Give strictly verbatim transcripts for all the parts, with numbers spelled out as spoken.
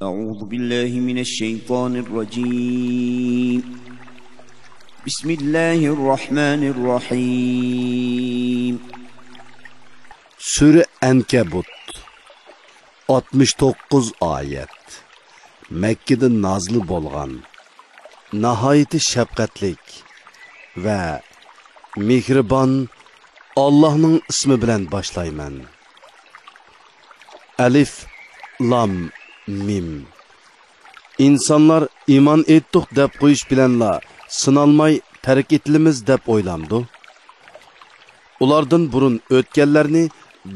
أعوذ بالله من الشيطان الرجيم. بسم الله الرحمن الرحيم. سۈرە ئەنكەبۇت. ئاتمىش توققۇز ئايەت. مەككىدە نازىل بولغان. ناھايىتى شەپقەتلىك ۋە مېھرىبان ئاللاھنىڭ ئىسمى بىلەن باشلايمەن. ئەلىف، لام، مىم. ئىنسانلار ئىمان ئېيتتۇق دەپ قويۇش بىلەنلا سىنالماي تەرك ئېتىلىمىز دەپ ئويلامدۇ؟ ئۇلاردىن بۇرۇن ئۆتكەنلەرنى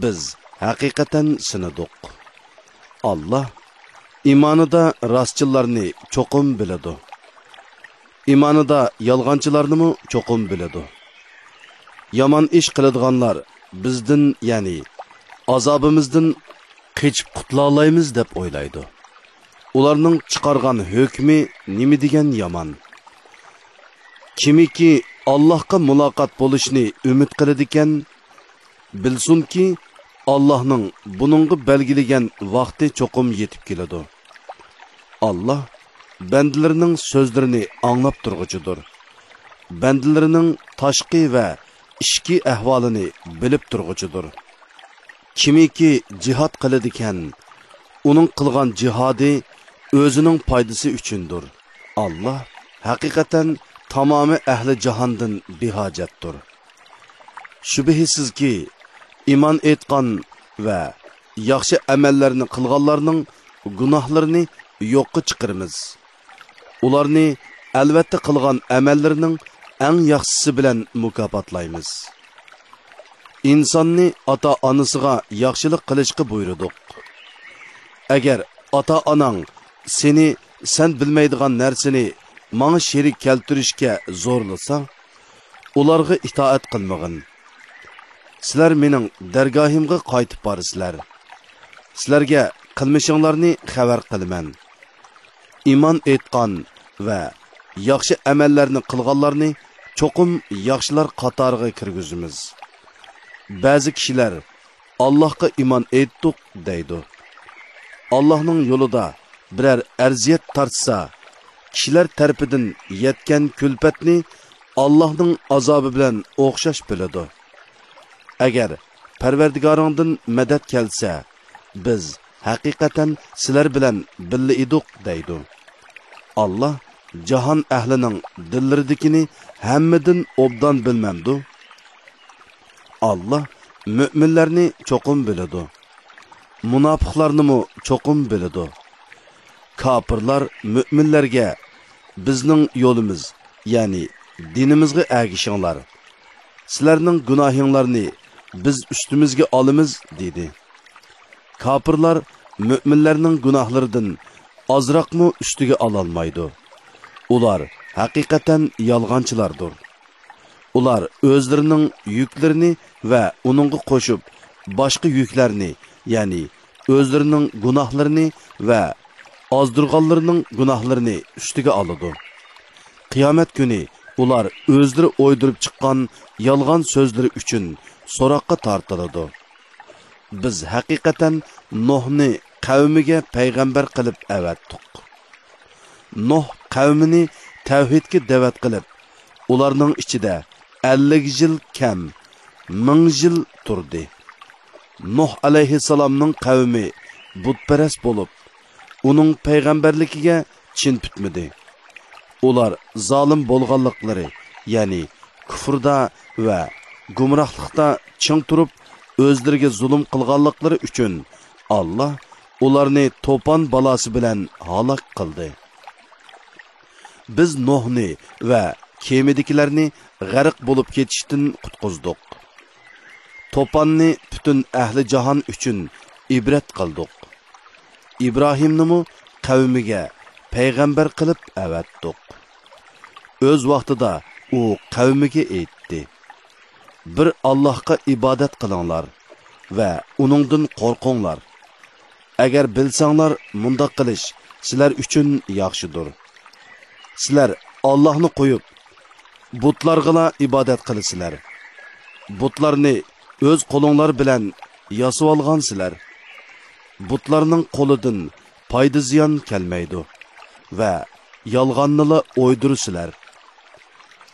بىز ھەقىقەتەن سىنىدۇق. ئاللاھ ئىمانىدا راستچىللارنى چوقۇم بىلىدۇ. ئىمانىدا يالغانچىلارنىمۇ چوقۇم بىلىدۇ. يامان ئىش قىلىدىغانلار بىزدىن، يەنى ئازابىمىزدىن قېچىپ قۇتۇلالايمىز دەپ ئويلايدۇ. ئۇلارنىڭ چىقارغان ھۆكمى نېمە دېگەن يامان! كىمكى ئاللاھقا مۇلاقات بولۇشنى ئۈمىد قىلىدىكەن، بىلسۇنكى، ئاللاھنىڭ بۇنىڭغا بەلگىلىگەن ۋاقتى چوقۇم يېتىپ كېلىدۇ. ئاللاھ بەندىلىرىنىڭ سۆزلىرىنى ئاڭلاپ تۇرغۇچىدۇر. بەندىلىرىنىڭ تاشقى ۋە ئىچكى ئەھۋالىنى بىلىپ تۇرغۇچىدۇر. كىمكى جىھاد قىلىدىكەن، ئۇنىڭ قىلغان جىھادى ئۆزىنىڭ پايدىسى ئۈچۈندۇر. ئاللاھ ھەقىقەتەن تامامى ئەھلى جاھاندىن بىھاجەتتۇر. شۈبھىسىزكى، ئىمان ئېيتقان ۋە ياخشى ئەمەللەرنى قىلغانلارنىڭ گۇناھلىرىنى يوققا چىقىرىمىز. ئۇلارنى ئەلۋەتتە قىلغان ئەمەللىرىنىڭ ئەڭ ياخشىسى بىلەن مۇكاپاتلايمىز. ئىنساننى ئاتا-ئانىسىغا ياخشىلىق قىلىشقا بۇيرۇدۇق. ئەگەر ئاتا-ئاناڭ سېنى سەن بىلمەيدىغان نەرسىنى ماڭا شېرىك كەلتۈرۈشكە زورلىسا، ئۇلارغا ئىتائەت قىلمىغىن. سىلەر مېنىڭ دەرگاھىمغا قايتىپ بارىسىلەر. سىلەرگە قىلمىشىڭلارنى خەۋەر قىلىمەن. ئىمان ئېيتقان ۋە ياخشى ئەمەللەرنى قىلغانلارنى چوقۇم ياخشىلار قاتارىغا كىرگۈزىمىز. بەزى كىشىلەر، «ئاللاھقا ئىمان ئېيتتۇق» دەيدۇ. ئاللاھنىڭ يولىدا بىرەر ئەرزىيەت تارتسا، كىشىلەر تەرىپىدىن يەتكەن كۈلپەتنى ئاللاھنىڭ ئازابى بىلەن ئوخشاش بىلىدۇ. ئەگەر پەرۋەردىگارىڭدىن مەدەت كەلسە، بىز ھەقىقەتەن سىلەر بىلەن بىللە ئىدۇق دەيدۇ. ئاللاھ جاھان ئەھلىنىڭ دىللىرىدىكىنى ھەممىدىن ئوبدان بىلمەمدۇ؟ ئاللاھ مۆمىنلەرنى چوقۇم بىلىدۇ. مۇناپىقلارنىمۇ چوقۇم بىلىدۇ. كاپىرلار مۆمىنلەرگە، «بىزنىڭ يولىمىز، يەنى دىنىمىزغا ئەگىشىڭلار. سىلەرنىڭ گۇناھىڭلارنى بىز ئۈستىمىزگە ئالىمىز» دېدى. كاپىرلار مۆمىنلەرنىڭ گۇناھلىرىدىن ئازراقمۇ ئۈستىگە ئالالمايدۇ. ئۇلار ھەقىقەتەن يالغانچىلاردۇر. ئۇلار ئۆزلىرىنىڭ يۈكلىرىنى ۋە ئۇنىڭغا قوشۇپ باشقا يۈكلەرنى، يەنى ئۆزلىرىنىڭ گۇناھلىرىنى ۋە ئازدۇرغانلىرىنىڭ گۇناھلىرىنى ئۈستىگە ئالىدۇ. قىيامەت كۈنى ئۇلار ئۆزلىرى ئويدۇرۇپ چىققان يالغان سۆزلىرى ئۈچۈن سوراققا تارتىلىدۇ. بىز ھەقىقەتەن نوھنى قەۋمىگە پەيغەمبەر قىلىپ ئەۋەتتۇق. نوھ قەۋمىنى تەۋھىدكە دەۋەت قىلىپ، ئۇلارنىڭ ئىچىدە ئەللىك يىل كەم، مىڭ يىل تۇردى. نوھ ئەلەيھىسسالامنىڭ قەۋمى بۇتپەرەس بولۇپ، ئۇنىڭ پەيغەمبەرلىكىگە چىن پۈتمىدى. ئۇلار زالىم بولغانلىقلىرى، يەنى كۇفردا ۋە گۇمراھلىقتا چىڭ تۇرۇپ، ئۆزلىرىگە زۇلۇم قىلغانلىقلىرى ئۈچۈن، ئاللاھ ئۇلارنى توپان بالاسى بىلەن ھالاك قىلدى. بىز نوھنى ۋە كېمىدىكىلەرنى غەرق بولۇپ كېتىشتىن قۇتقۇزدۇق. توپاننى پۈتۈن ئەھلى جاھان ئۈچۈن ئىبرەت قىلدۇق. ئىبراھىمنىمۇ قەۋمىگە پەيغەمبەر قىلىپ ئەۋەتتۇق. ئۆز ۋاقتىدا ئۇ قەۋمىگە ئېيتتى: «بىر ئاللاھقا ئىبادەت قىلىڭلار ۋە ئۇنىڭدىن قورقۇڭلار. ئەگەر بىلسەڭلار، مۇنداق قىلىش سىلەر ئۈچۈن ياخشىدۇر. سىلەر ئاللاھنى قويۇپ، بۇتلارغىلا ئىبادەت قىلىسىلەر. بۇتلارنى ئۆز قولۇڭلار بىلەن ياسىۋالغانسىلەر. بۇتلارنىڭ قولىدىن پايدا زىيان كەلمەيدۇ ۋە يالغاننىلا ئويدۇرىسىلەر.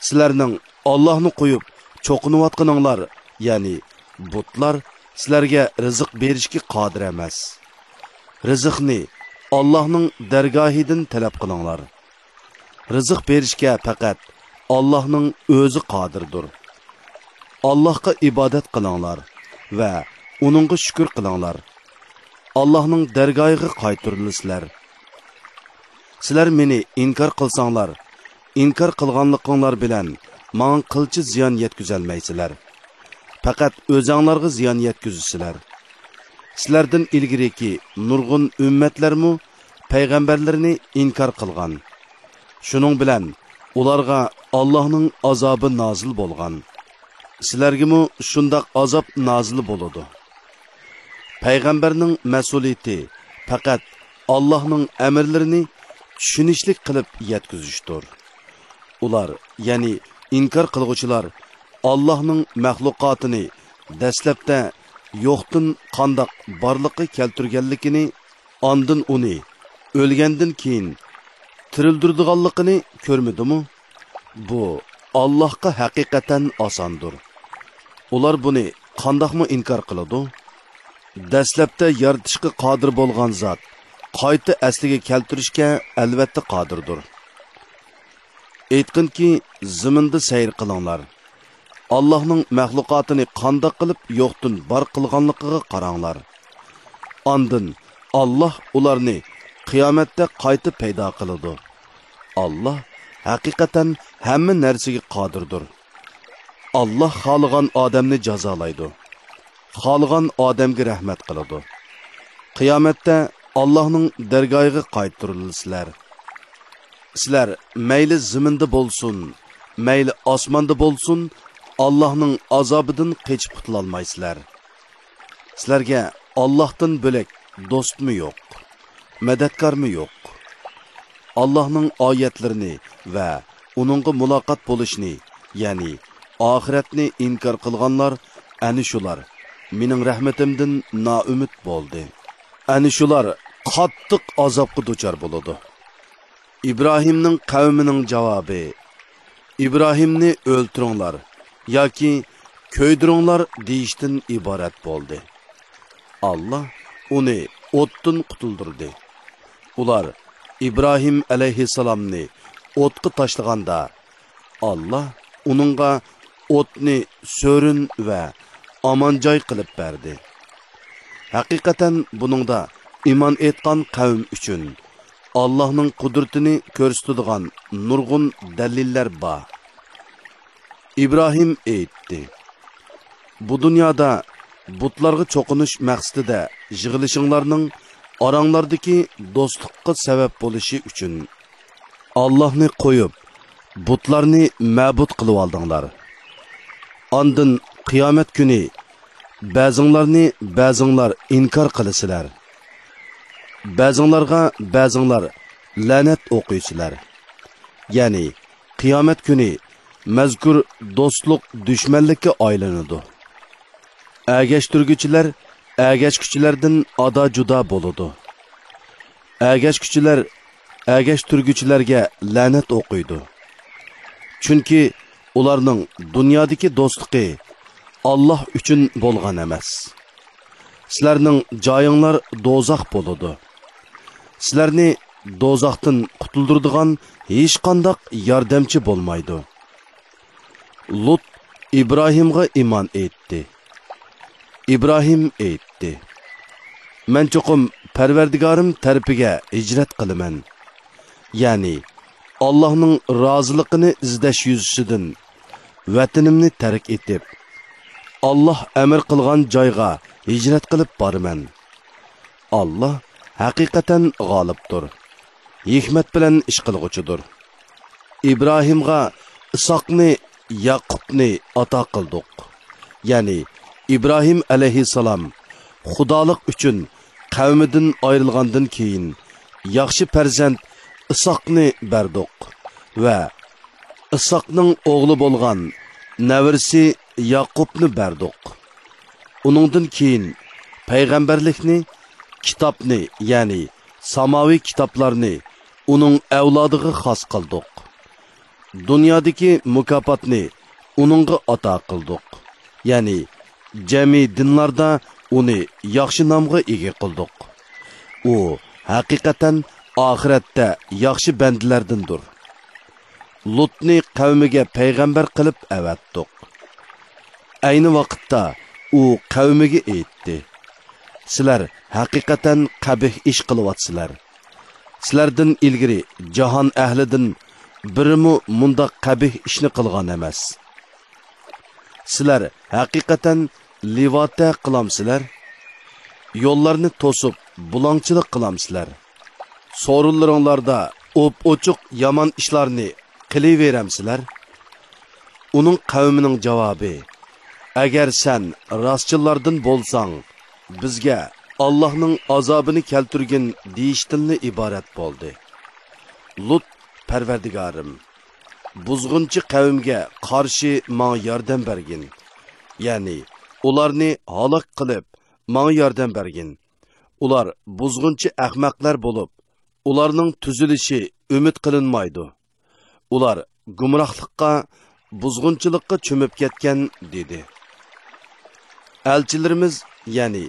سىلەرنىڭ ئاللاھنى قويۇپ چوقۇنۇۋاتقىنىڭلار، يەنى بۇتلار سىلەرگە رىزىق بېرىشكە قادىر ئەمەس. رىزىقنى ئاللاھنىڭ دەرگاھىدىن تەلەپ قىلىڭلار. رىزىق بېرىشكە پەقەت ئاللاھنىڭ ئۆزى قادىردۇر. ئاللاھقا ئىبادەت قىلىڭلار ۋە ئۇنىڭغا شۈكۈر قىلىڭلار. ئاللاھنىڭ دەرگاھىغا قايتۇرۇلىسىلەر. سىلەر مېنى ئىنكار قىلساڭلار، ئىنكار قىلغانلىقىڭلار بىلەن ماڭا قىلچە زىيان يەتكۈزەلمەيسىلەر. پەقەت ئۆزەڭلارغا زىيان يەتكۈزىسىلەر. سىلەردىن ئىلگىرىكى نۇرغۇن ئۈممەتلەرمۇ پەيغەمبەرلىرىنى ئىنكار قىلغان. شۇنىڭ بىلەن ئۇلارغا ئاللاھنىڭ ئازابى نازىل بولغان. سىلەرگىمۇ شۇنداق ئازاب نازىل بولىدۇ. پەيغەمبەرنىڭ مەسئۇلىيىتى پەقەت ئاللاھنىڭ ئەمىرلىرىنى چۈشىنىشلىك قىلىپ يەتكۈزۈشتۇر. ئۇلار، يەنى ئىنكار قىلغۇچىلار، ئاللاھنىڭ مەخلۇقاتىنى دەسلەپتە يوقتىن قانداق بارلىققا كەلتۈرگەنلىكىنى، ئاندىن ئۇنى ئۆلگەندىن كېيىن تىرىلدۈرىدىغانلىقىنى كۆرمىدىمۇ؟ بۇ ئاللاھقا ھەقىقەتەن ئاساندۇر. ئۇلار بۇنى قانداقمۇ ئىنكار قىلىدۇ؟ دەسلەپتە يارىتىشقا قادىر بولغان زات قايتا ئەسلىگە كەلتۈرۈشكە ئەلۋەتتە قادىردۇر. ئېيتقىنكى، زېمىندا سەير قىلىڭلار. ئاللاھنىڭ مەخلۇقاتىنى قانداق قىلىپ يوقتىن بار قىلغانلىقىغا قاراڭلار. ئاندىن ئاللاھ ئۇلارنى قىيامەتتە قايتا پەيدا قىلىدۇ. ئاللاھ ھەقىقەتەن ھەممە نەرسىگە قادىردۇر. ئاللاھ خالىغان ئادەمنى جازالايدۇ. خالىغان ئادەمگە رەھمەت قىلىدۇ. قىيامەتتە ئاللاھنىڭ دەرگاھىغا قايتۇرۇلىسىلەر. سىلەر مەيلى زېمىندا بولسۇن، مەيلى ئاسماندا بولسۇن، ئاللاھنىڭ ئازابىدىن قېچىپ قۇتۇلالمايسىلەر. سىلەرگە ئاللاھتىن بۆلەك دوستمۇ يوق، مەدەتكارمۇ يوق. ئاللاھنىڭ ئايەتلىرىنى ۋە ئۇنىڭغا مۇلاقات بولۇشنى، يەنى ئاخىرەتنى ئىنكار قىلغانلار، ئەنە شۇلار مېنىڭ رەھمىتىمدىن نائۈمىد بولدى. ئەنە شۇلار قاتتىق ئازابقا دۇچار بولىدۇ. ئىبراھىمنىڭ قەۋمىنىڭ جاۋابى، ئىبراھىمنى ئۆلتۈرۈڭلار ياكى كۆيدۈرۈڭلار دېيىشتىن ئىبارەت بولدى. ئاللاھ ئۇنى ئوتتىن قۇتۇلدۇردى. ئۇلار ئىبراھىم ئەلەيھىسسالامنى ئوتقا تاشلىغاندا، ئاللاھ ئۇنىڭغا ئوتنى سۆرۈن ۋە ئامان جاي قىلىپ بەردى. ھەقىقەتەن بۇنىڭدا ئىمان ئېيتقان قەۋم ئۈچۈن ئاللاھنىڭ قۇدرىتىنى كۆرسىتىدىغان نۇرغۇن دەلىللەر بار. ئىبراھىم ئېيتتى، بۇ دۇنيادا بۇتلارغا چوقۇنۇش مەقسىتىدە يىغىلىشىڭلارنىڭ ئاراڭلاردىكى دوستلۇققا سەۋەب بولۇشى ئۈچۈن ئاللاھنى قويۇپ، بۇتلارنى مەبۇد قىلىۋالدىڭلار. ئاندىن قىيامەت كۈنى بەزىڭلارنى بەزىڭلار ئىنكار قىلىسىلەر. بەزىڭلارغا بەزىڭلار لەنەت ئوقۇيسىلەر. يەنى قىيامەت كۈنى مەزكۇر دوستلۇق دۈشمەنلىككە ئايلىنىدۇ. ئەگەشتۈرگۈچىلەر ئەگەشكۈچىلەردىن ئادا-جۇدا بولىدۇ. ئەگەشكۈچىلەر ئەگەشتۈرگۈچىلەرگە لەنەت ئوقۇيدۇ. چۈنكى ئۇلارنىڭ دۇنيادىكى دوستلۇقى ئاللاھ ئۈچۈن بولغان ئەمەس. سىلەرنىڭ جايىڭلار دوزاخ بولىدۇ. سىلەرنى دوزاختىن قۇتۇلدۇرىدىغان ھېچقانداق ياردەمچى بولمايدۇ. لۇت ئىبراھىمغا ئىمان ئېيتتى. ئىبراھىم ئېيتتى، مەن چوقۇم پەرۋەردىگارىم تەرىپىگە ھىجرەت قىلىمەن. يەنى ئاللاھنىڭ رازىلىقىنى ئىزدەش يۈزىسىدىن ۋەتىنىمنى تەرك ئېتىپ، ئاللاھ ئەمىر قىلغان جايغا ھىجرەت قىلىپ بارىمەن. ئاللاھ ھەقىقەتەن غالىبتۇر، ھېكمەت بىلەن ئىش قىلغۇچىدۇر. ئىبراھىمغا ئىسھاقنى، ياقۇپنى ئاتا قىلدۇق. يەنى ئىبراھىم ئەلەيھىسسالام خۇدالىق ئۈچۈن قەۋمىدىن ئايرىلغاندىن كېيىن، ياخشى پەرزەنت ئىسھاقنى بەردۇق ۋە ئىسھاقنىڭ ئوغلى بولغان نەۋرىسى ياقۇپنى بەردۇق. ئۇنىڭدىن كېيىن پەيغەمبەرلىكنى، كىتابنى، يەنى ساماۋى كىتابلارنى ئۇنىڭ ئەۋلادىغا خاس قىلدۇق. دۇنيادىكى مۇكاپاتنى ئۇنىڭغا ئاتا قىلدۇق. يەنى جەمئىي دىنلاردا ئۇنى ياخشى نامغا ئىگە قىلدۇق. ئۇ ھەقىقەتەن ئاخىرەتتە ياخشى بەندىلەردىندۇر. لۇتنى قەۋمىگە پەيغەمبەر قىلىپ ئەۋەتتۇق. ئەينى ۋاقىتتا ئۇ قەۋمىگە ئېيتتى: سىلەر ھەقىقەتەن قەبىھ ئىش قىلىۋاتىسىلەر. سىلەردىن ئىلگىرى جاھان ئەھلىدىن بىرىمۇ مۇنداق قەبىھ ئىشنى قىلغان ئەمەس. سىلەر ھەقىقەتەن لىۋاتە قىلامسىلەر؟ يوللارنى توسۇپ، بۇلاڭچىلىق قىلامسىلەر؟ سورۇنلىرىڭلاردا ئوپئوچۇق يامان ئىشلارنى قىلىۋېرەمسىلەر؟ ئۇنىڭ قەۋمىنىڭ جاۋابى: ئەگەر سەن راستچىللاردىن بولساڭ، بىزگە ئاللاھنىڭ ئازابىنى كەلتۈرگىن دېيىشتىنلا ئىبارەت بولدى. لۇت: پەرۋەردىگارىم، بۇزغۇنچى قەۋمگە قارشى ماڭا ياردەم بەرگىن، يەنى ئۇلارنى ھالاك قىلىپ ماڭا ياردەم بەرگىن. ئۇلار بۇزغۇنچى ئەخمەقلەر بولۇپ، ئۇلارنىڭ تۈزىلىشى ئۈمىد قىلىنمايدۇ. ئۇلار گۇمراھلىققا، بۇزغۇنچىلىققا چۆمۈپ كەتكەن، دېدى. ئەلچىلىرىمىز، يەنى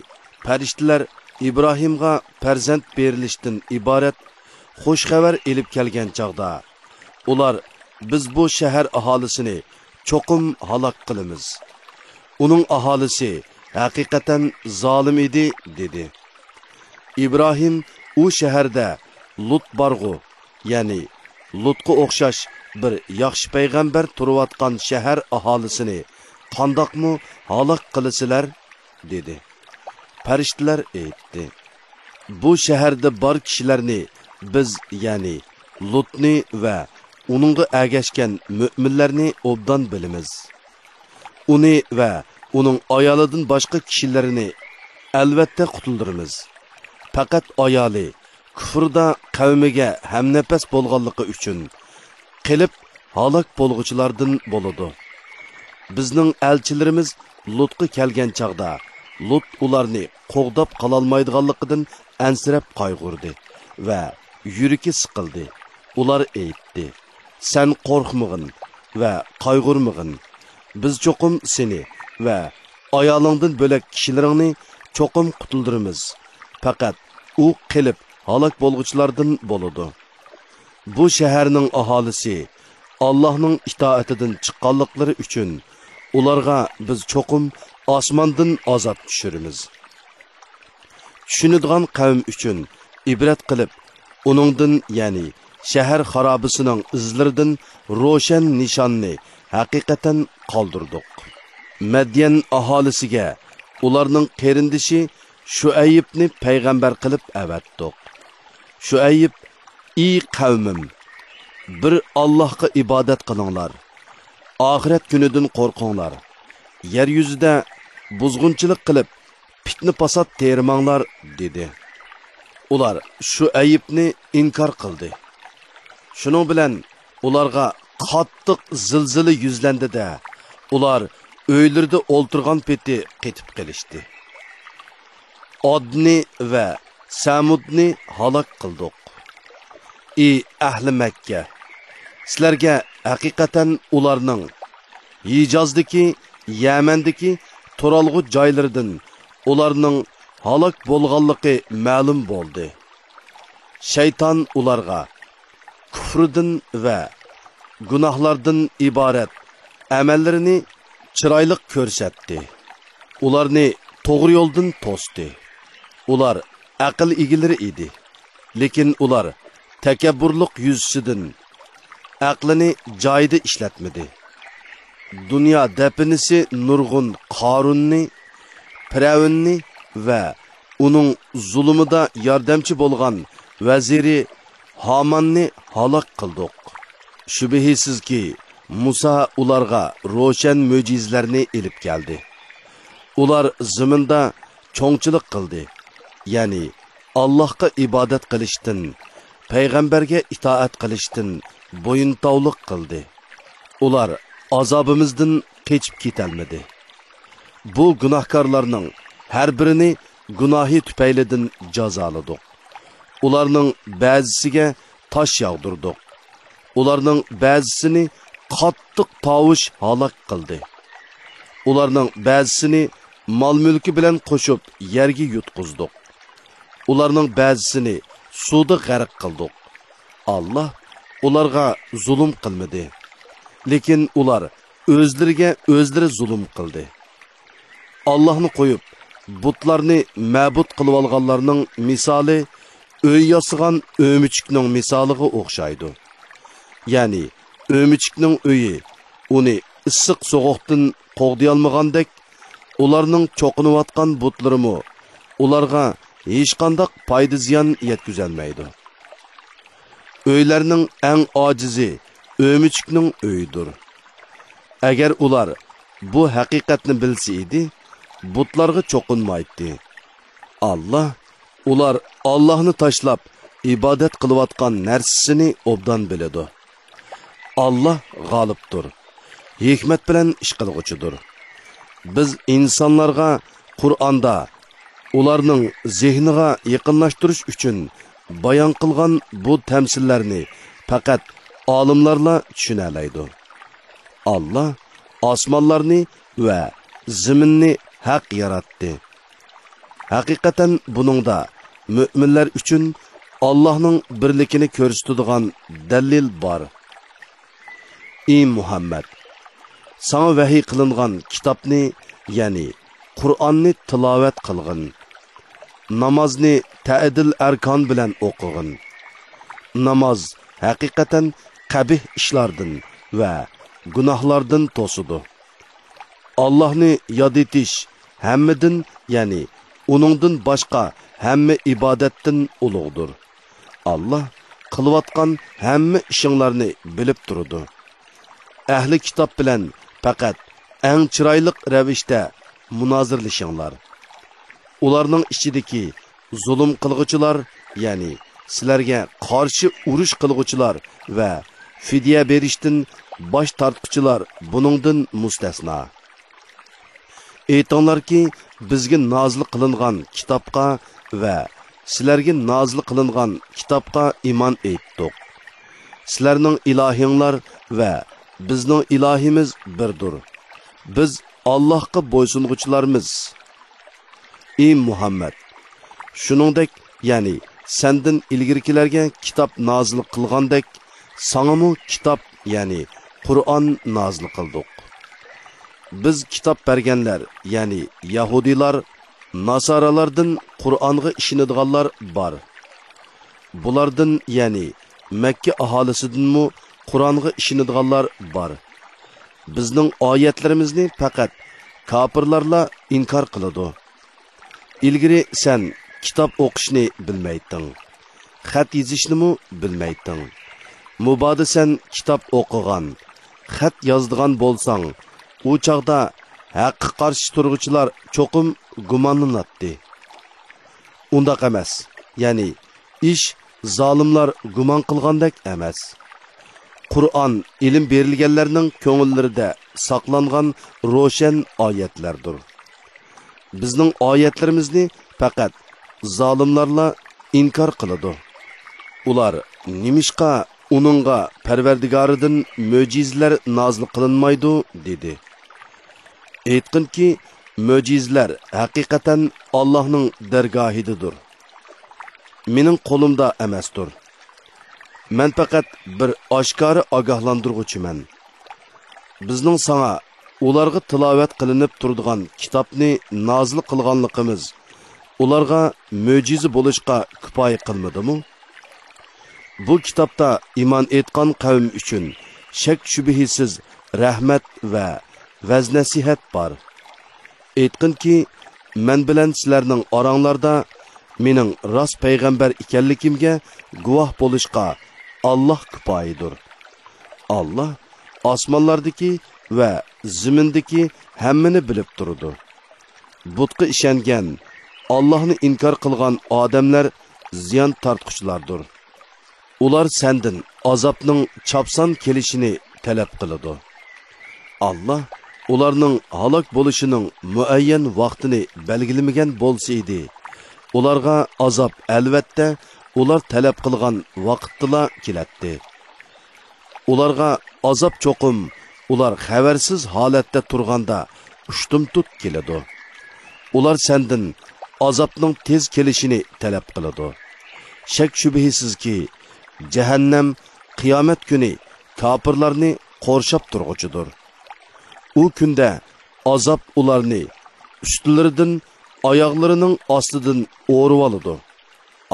پەرىشتىلەر ئىبراھىمغا پەرزەنت بېرىلىشتىن ئىبارەت خۇش خەۋەر ئېلىپ كەلگەن چاغدا، ئۇلار: بىز بۇ شەھەر ئاھالىسىنى چوقۇم ھالاك قىلىمىز. ئۇنىڭ ئاھالىسى ھەقىقەتەن زالىم ئىدى، دېدى. ئىبراھىم ئۇ شەھەردە لۇت بارغۇ، يەنى لۇتقا ئوخشاش بىر ياخشى پەيغەمبەر تۇرۇۋاتقان شەھەر ئاھالىسىنى قانداقمۇ ھالاك قىلىسىلەر؟ دېدى. پەرىشتىلەر ئېيتتى: بۇ شەھەردە بار كىشىلەرنى بىز، يەنى لۇتنى ۋە ئۇنىڭغا ئەگەشكەن مۆمىنلەرنى ئوبدان بىلىمىز. ئۇنى ۋە ئۇنىڭ ئايالىدىن باشقا كىشىلىرىنى ئەلۋەتتە قۇتۇلدۇرىمىز. پەقەت ئايالى كۇفردا قەۋمىگە ھەمنەپەس بولغانلىقى ئۈچۈن قېلىپ ھالاك بولغۇچىلاردىن بولىدۇ. بىزنىڭ ئەلچىلىرىمىز لۇتقا كەلگەن چاغدا، لۇت ئۇلارنى قوغداپ قالالمايدىغانلىقىدىن ئەنسىرەپ قايغۇردى ۋە يۈرىكى سىقىلدى. ئۇلار ئېيتتى: سەن قورقمىغىن ۋە قايغۇرمىغىن. بىز چوقۇم سېنى ۋە ئايالىڭدىن بۆلەك كىشىلىرىڭنى چوقۇم قۇتۇلدۇرىمىز. پەقەت ئۇ قېلىپ ھالاك بولغۇچىلاردىن بولىدۇ. بۇ شەھەرنىڭ ئاھالىسى ئاللاھنىڭ ئىتائىتىدىن چىققانلىقلىرى ئۈچۈن ئۇلارغا بىز چوقۇم ئاسماندىن ئازاب چۈشۈرىمىز. چۈشىنىدىغان قەۋم ئۈچۈن ئىبرەت قىلىپ، ئۇنىڭدىن، يەنى شەھەر خارابىسىنىڭ ئىزلىرىدىن روشەن نىشاننى ھەقىقەتەن قالدۇردۇق. مەديەن ئاھالىسىگە ئۇلارنىڭ قېرىندىشى شۇئەيىبنى پەيغەمبەر قىلىپ ئەۋەتتۇق. شۇئەيىب: ئى قەۋمىم، بىر ئاللاھقا ئىبادەت قىلىڭلار، ئاخىرەت كۈنىدىن قورقۇڭلار، يەر يۈزىدە بۇزغۇنچىلىق قىلىپ، پىتنە-پاسات تېرىماڭلار، دېدى. ئۇلار شۇئەيىبنى ئىنكار قىلدى. شۇنىڭ بىلەن ئۇلارغا قاتتىق زىلزىلە يۈزلەندى-دە، ئۇلار ئۆيلىرىدە ئولتۇرغان پېتى قېتىپ قېلىشتى. ئادنى ۋە سەمۇدنى ھالاك قىلدۇق. ئى ئەھلى مەككە! سىلەرگە ھەقىقەتەن ئۇلارنىڭ ھىجازدىكى، يەمەندىكى تۇرالغۇ جايلىرىدىن ئۇلارنىڭ ھالاك بولغانلىقى مەلۇم بولدى. شەيتان ئۇلارغا كۇفرىدىن ۋە گۇناھلاردىن ئىبارەت ئەمەللىرىنى چىرايلىق كۆرسەتتى. ئۇلارنى توغرا يولدىن توستى. ئۇلار ئەقىل ئىگىلىرى ئىدى. لېكىن ئۇلار تەكەببۇرلۇق يۈزىسىدىن ئەقلىنى جايىدا ئىشلەتمىدى. دۇنيا دەپىنىسى نۇرغۇن قارۇننى، پىرئەۋننى ۋە ئۇنىڭ زۇلۇمىدا ياردەمچى بولغان ۋەزىرى ھاماننى ھالاك قىلدۇق. شۈبھىسىزكى، مۇسا ئۇلارغا روشەن مۆجىزىلەرنى ئېلىپ كەلدى. ئۇلار زېمىندا چوڭچىلىق قىلدى، يەنى ئاللاھقا ئىبادەت قىلىشتىن، پەيغەمبەرگە ئىتائەت قىلىشتىن بويۇنتاۋلىق قىلدى. ئۇلار ئازابىمىزدىن قېچىپ كېتەلمىدى. بۇ گۇناھكارلارنىڭ ھەر بىرىنى گۇناھى تۈپەيلىدىن جازالىدۇق. ئۇلارنىڭ بەزىسىگە تاش ياغدۇردۇق. ئۇلارنىڭ بەزىسىنى قاتتىق تاۋۇش ھالاك قىلدى. ئۇلارنىڭ بەزىسىنى مال-مۈلكى بىلەن قوشۇپ يەرگە يۇتقۇزدۇق. ئۇلارنىڭ بەزىسىنى سۇدا غەرق قىلدۇق. ئاللاھ ئۇلارغا زۇلۇم قىلمىدى. لېكىن ئۇلار ئۆزلىرىگە ئۆزلىرى زۇلۇم قىلدى. ئاللاھنى قويۇپ، بۇتلارنى مەبۇد قىلىۋالغانلارنىڭ مىسالى ئۆي ياسىغان ئۆمۈچۈكنىڭ مىسالىغا ئوخشايدۇ. يەنى ئۆمۈچۈكنىڭ ئۆيى ئۇنى ئىسسىق سوغۇقتىن قوغدىيالمىغاندەك، ئۇلارنىڭ چوقۇنۇۋاتقان بۇتلىرىمۇ ئۇلارغا ھېچقانداق پايدا-زىيان يەتكۈزەلمەيدۇ. ئۆيلەرنىڭ ئەڭ ئاجىزى ئۆمۈچۈكنىڭ ئۆيىدۇر. ئەگەر ئۇلار بۇ ھەقىقەتنى بىلسە ئىدى، بۇتلارغا چوقۇنمايتتى. ئاللاھ ئۇلار ئاللاھنى تاشلاپ ئىبادەت قىلىۋاتقان نەرسىسىنى ئوبدان بىلىدۇ. ئاللاھ غالىبتۇر، ھېكمەت بىلەن ئىش قىلغۇچىدۇر. بىز ئىنسانلارغا قۇرئاندا ئۇلارنىڭ زېھنىغا يېقىنلاشتۇرۇش ئۈچۈن بايان قىلغان بۇ تەمسىللەرنى پەقەت ئالىملارلا چۈشىنەلەيدۇ. ئاللاھ ئاسمانلارنى ۋە زېمىننى ھەق ياراتتى. ھەقىقەتەن بۇنىڭدا مۆمىنلەر ئۈچۈن ئاللاھنىڭ بىرلىكىنى كۆرسىتىدىغان دەلىل بار. ئى مۇھەممەد! ساڭا ۋەھىي قىلىنغان كىتابنى، يەنى قۇرئاننى تىلاۋەت قىلغىن. نامازنى تەئدىل ئەركان بىلەن ئوقۇغىن. ناماز ھەقىقەتەن قەبىھ ئىشلاردىن ۋە گۇناھلاردىن توسىدۇ. ئاللاھنى ياد ئېتىش ھەممىدىن، يەنى ئۇنىڭدىن باشقا ھەممە ئىبادەتتىن ئۇلۇغدۇر. ئاللاھ قىلىۋاتقان ھەممە ئىشىڭلارنى بىلىپ تۇرىدۇ. ئەھلى كىتاب بىلەن پەقەت ئەڭ چىرايلىق رەۋىشتە مۇنازىرىلىشىڭلار. ئۇلارنىڭ ئىچىدىكى زۇلۇم قىلغۇچىلار، يەنى سىلەرگە قارشى ئۇرۇش قىلغۇچىلار ۋە فىدىيە بېرىشتىن باش تارتقۇچىلار بۇنىڭدىن مۇستەسنا. ئېيتىڭلاركى، بىزگە نازىل قىلىنغان كىتابقا ۋە سىلەرگە نازىل قىلىنغان كىتابقا ئىمان ئېيتتۇق. سىلەرنىڭ ئىلاھىڭلار ۋە بىزنىڭ ئىلاھىمىز بىردۇر. بىز ئاللاھقا بويسۇنغۇچىلارمىز. ئى مۇھەممەد! شۇنىڭدەك، يەنى سەندىن ئىلگىرىكىلەرگە كىتاب نازىل قىلغاندەك، ساڭىمۇ كىتاب، يەنى قۇرئان نازىل قىلدۇق. بىز كىتاب بەرگەنلەر، يەنى يەھۇدىيلار، ناسارالاردىن قۇرئانغا ئىشىنىدىغانلار بار. بۇلاردىن، يەنى مەككە ئاھالىسىدىنمۇ قۇرئانغا ئىشىنىدىغانلار بار. بىزنىڭ ئايەتلىرىمىزنى پەقەت كاپىرلارلا ئىنكار قىلىدۇ. ئىلگىرى سەن كىتاب ئوقۇشنى بىلمەيتتىڭ، خەت يېزىشنىمۇ بىلمەيتتىڭ. مۇبادا سەن كىتاب ئوقۇغان، خەت يازىدىغان بولساڭ، ئۇ چاغدا ھەققە قارشى تۇرغۇچىلار چوقۇم گۇمانلىناتتى. ئۇنداق ئەمەس، يەنى ئىش زالىملار گۇمان قىلغاندەك ئەمەس. قۇرئان ئىلىم بېرىلگەنلەرنىڭ كۆڭۈللىرىدە ساقلانغان روشەن ئايەتلەردۇر. بىزنىڭ ئايەتلىرىمىزنى پەقەت زالىملارلا ئىنكار قىلىدۇ. ئۇلار نېمىشقا ئۇنىڭغا پەرۋەردىگارىدىن مۆجىزىلەر نازىل قىلىنمايدۇ؟ دېدى. ئېيتقىنكى، مۆجىزىلەر ھەقىقەتەن ئاللاھنىڭ دەرگاھىدىدۇر. مېنىڭ قولۇمدا ئەمەستۇر. مەن پەقەت بىر ئاشكارا ئاگاھلاندۇرغۇچىمەن. بىزنىڭ ساڭا ئۇلارغا تىلاۋەت قىلىنىپ تۇرىدىغان كىتابنى نازىل قىلغانلىقىمىز ئۇلارغا مۆجىزە بولۇشقا كۇپايە قىلمىدىمۇ؟ بۇ كىتابتا ئىمان ئېيتقان قەۋم ئۈچۈن شەك-شۈبھىسىز رەھمەت ۋە ۋەز-نەسىھەت بار. ئېيتقىنكى، مەن بىلەن سىلەرنىڭ ئاراڭلاردا مېنىڭ راست پەيغەمبەر ئىكەنلىكىمگە گۇۋاھ بولۇشقا ئاللاھ كۇپايىدۇر. ئاللاھ ئاسمانلاردىكى ۋە زېمىندىكى ھەممىنى بىلىپ تۇرىدۇ. بۇتقا ئىشەنگەن، ئاللاھنى ئىنكار قىلغان ئادەملەر زىيان تارتقۇچىلاردۇر. ئۇلار سەندىن ئازابنىڭ چاپسان كېلىشىنى تەلەپ قىلىدۇ. ئاللاھ ئۇلارنىڭ ھالاك بولۇشىنىڭ مۇئەييەن ۋاقتىنى بەلگىلىمىگەن بولسا ئىدى، ئۇلارغا ئازاب ئەلۋەتتە ئۇلار تەلەپ قىلغان ۋاقىتتىلا كېلەتتى. ئۇلارغا ئازاب چوقۇم ئۇلار خەۋەرسىز ھالەتتە تۇرغاندا ئۇشتۇمتۇت كېلىدۇ. ئۇلار سەندىن ئازابنىڭ تېز كېلىشىنى تەلەپ قىلىدۇ. شەك-شۈبھىسىزكى، جەھەننەم قىيامەت كۈنى كاپىرلارنى قورشاپ تۇرغۇچىدۇر. ئۇ كۈندە ئازاب ئۇلارنى ئۈستلىرىدىن، ئاياغلىرىنىڭ ئاستىدىن ئورىۋالىدۇ.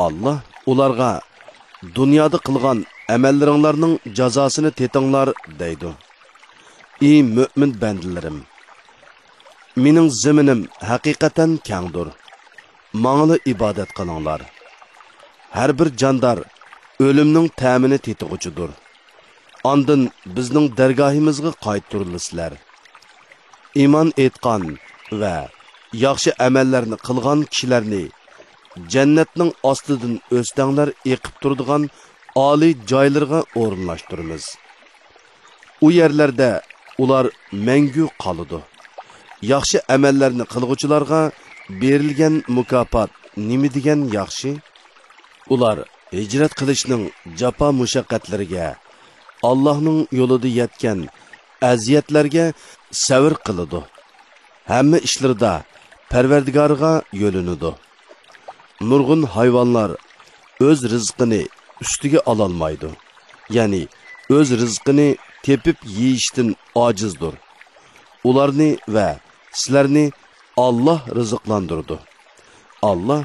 ئاللا ئۇلارغا، «دۇنيادا قىلغان ئەمەللىرىڭلارنىڭ جازاسىنى تېتىڭلار» دەيدۇ. ئى مۆمىن بەندىلىرىم! مېنىڭ زېمىنىم ھەقىقەتەن كەڭدۇر. ماڭىلا ئىبادەت قىلىڭلار. ھەر بىر جاندار ئۆلۈمنىڭ تەمىنى تېتىغۇچىدۇر. ئاندىن بىزنىڭ دەرگاھىمىزغا قايتۇرۇلىسىلەر. ئىمان ئېيتقان ۋە ياخشى ئەمەللەرنى قىلغان كىشىلەرنى جەننەتنىڭ ئاستىدىن ئۆستەڭلەر ئېقىپ تۇرىدىغان ئالىي جايلىرىغا ئورۇنلاشتۇرىمىز. ئۇ يەرلەردە ئۇلار مەڭگۈ قالىدۇ. ياخشى ئەمەللەرنى قىلغۇچىلارغا بېرىلگەن مۇكاپات نېمە دېگەن ياخشى! ئۇلار ھىجرەت قىلىشنىڭ جاپا-مۇشەققەتلىرىگە، ئاللاھنىڭ يولىدا يەتكەن ئەزىيەتلەرگە سەۋر قىلىدۇ. ھەممە ئىشلىرىدا پەرۋەردىگارىغا يۆلىنىدۇ. نۇرغۇن ھايۋانلار ئۆز رىزقىنى ئۈستىگە ئالالمايدۇ، يەنى ئۆز رىزقىنى تېپىپ يېيىشتىن ئاجىزدۇر. ئۇلارنى ۋە سىلەرنى ئاللا رىزىقلاندۇرىدۇ. ئاللا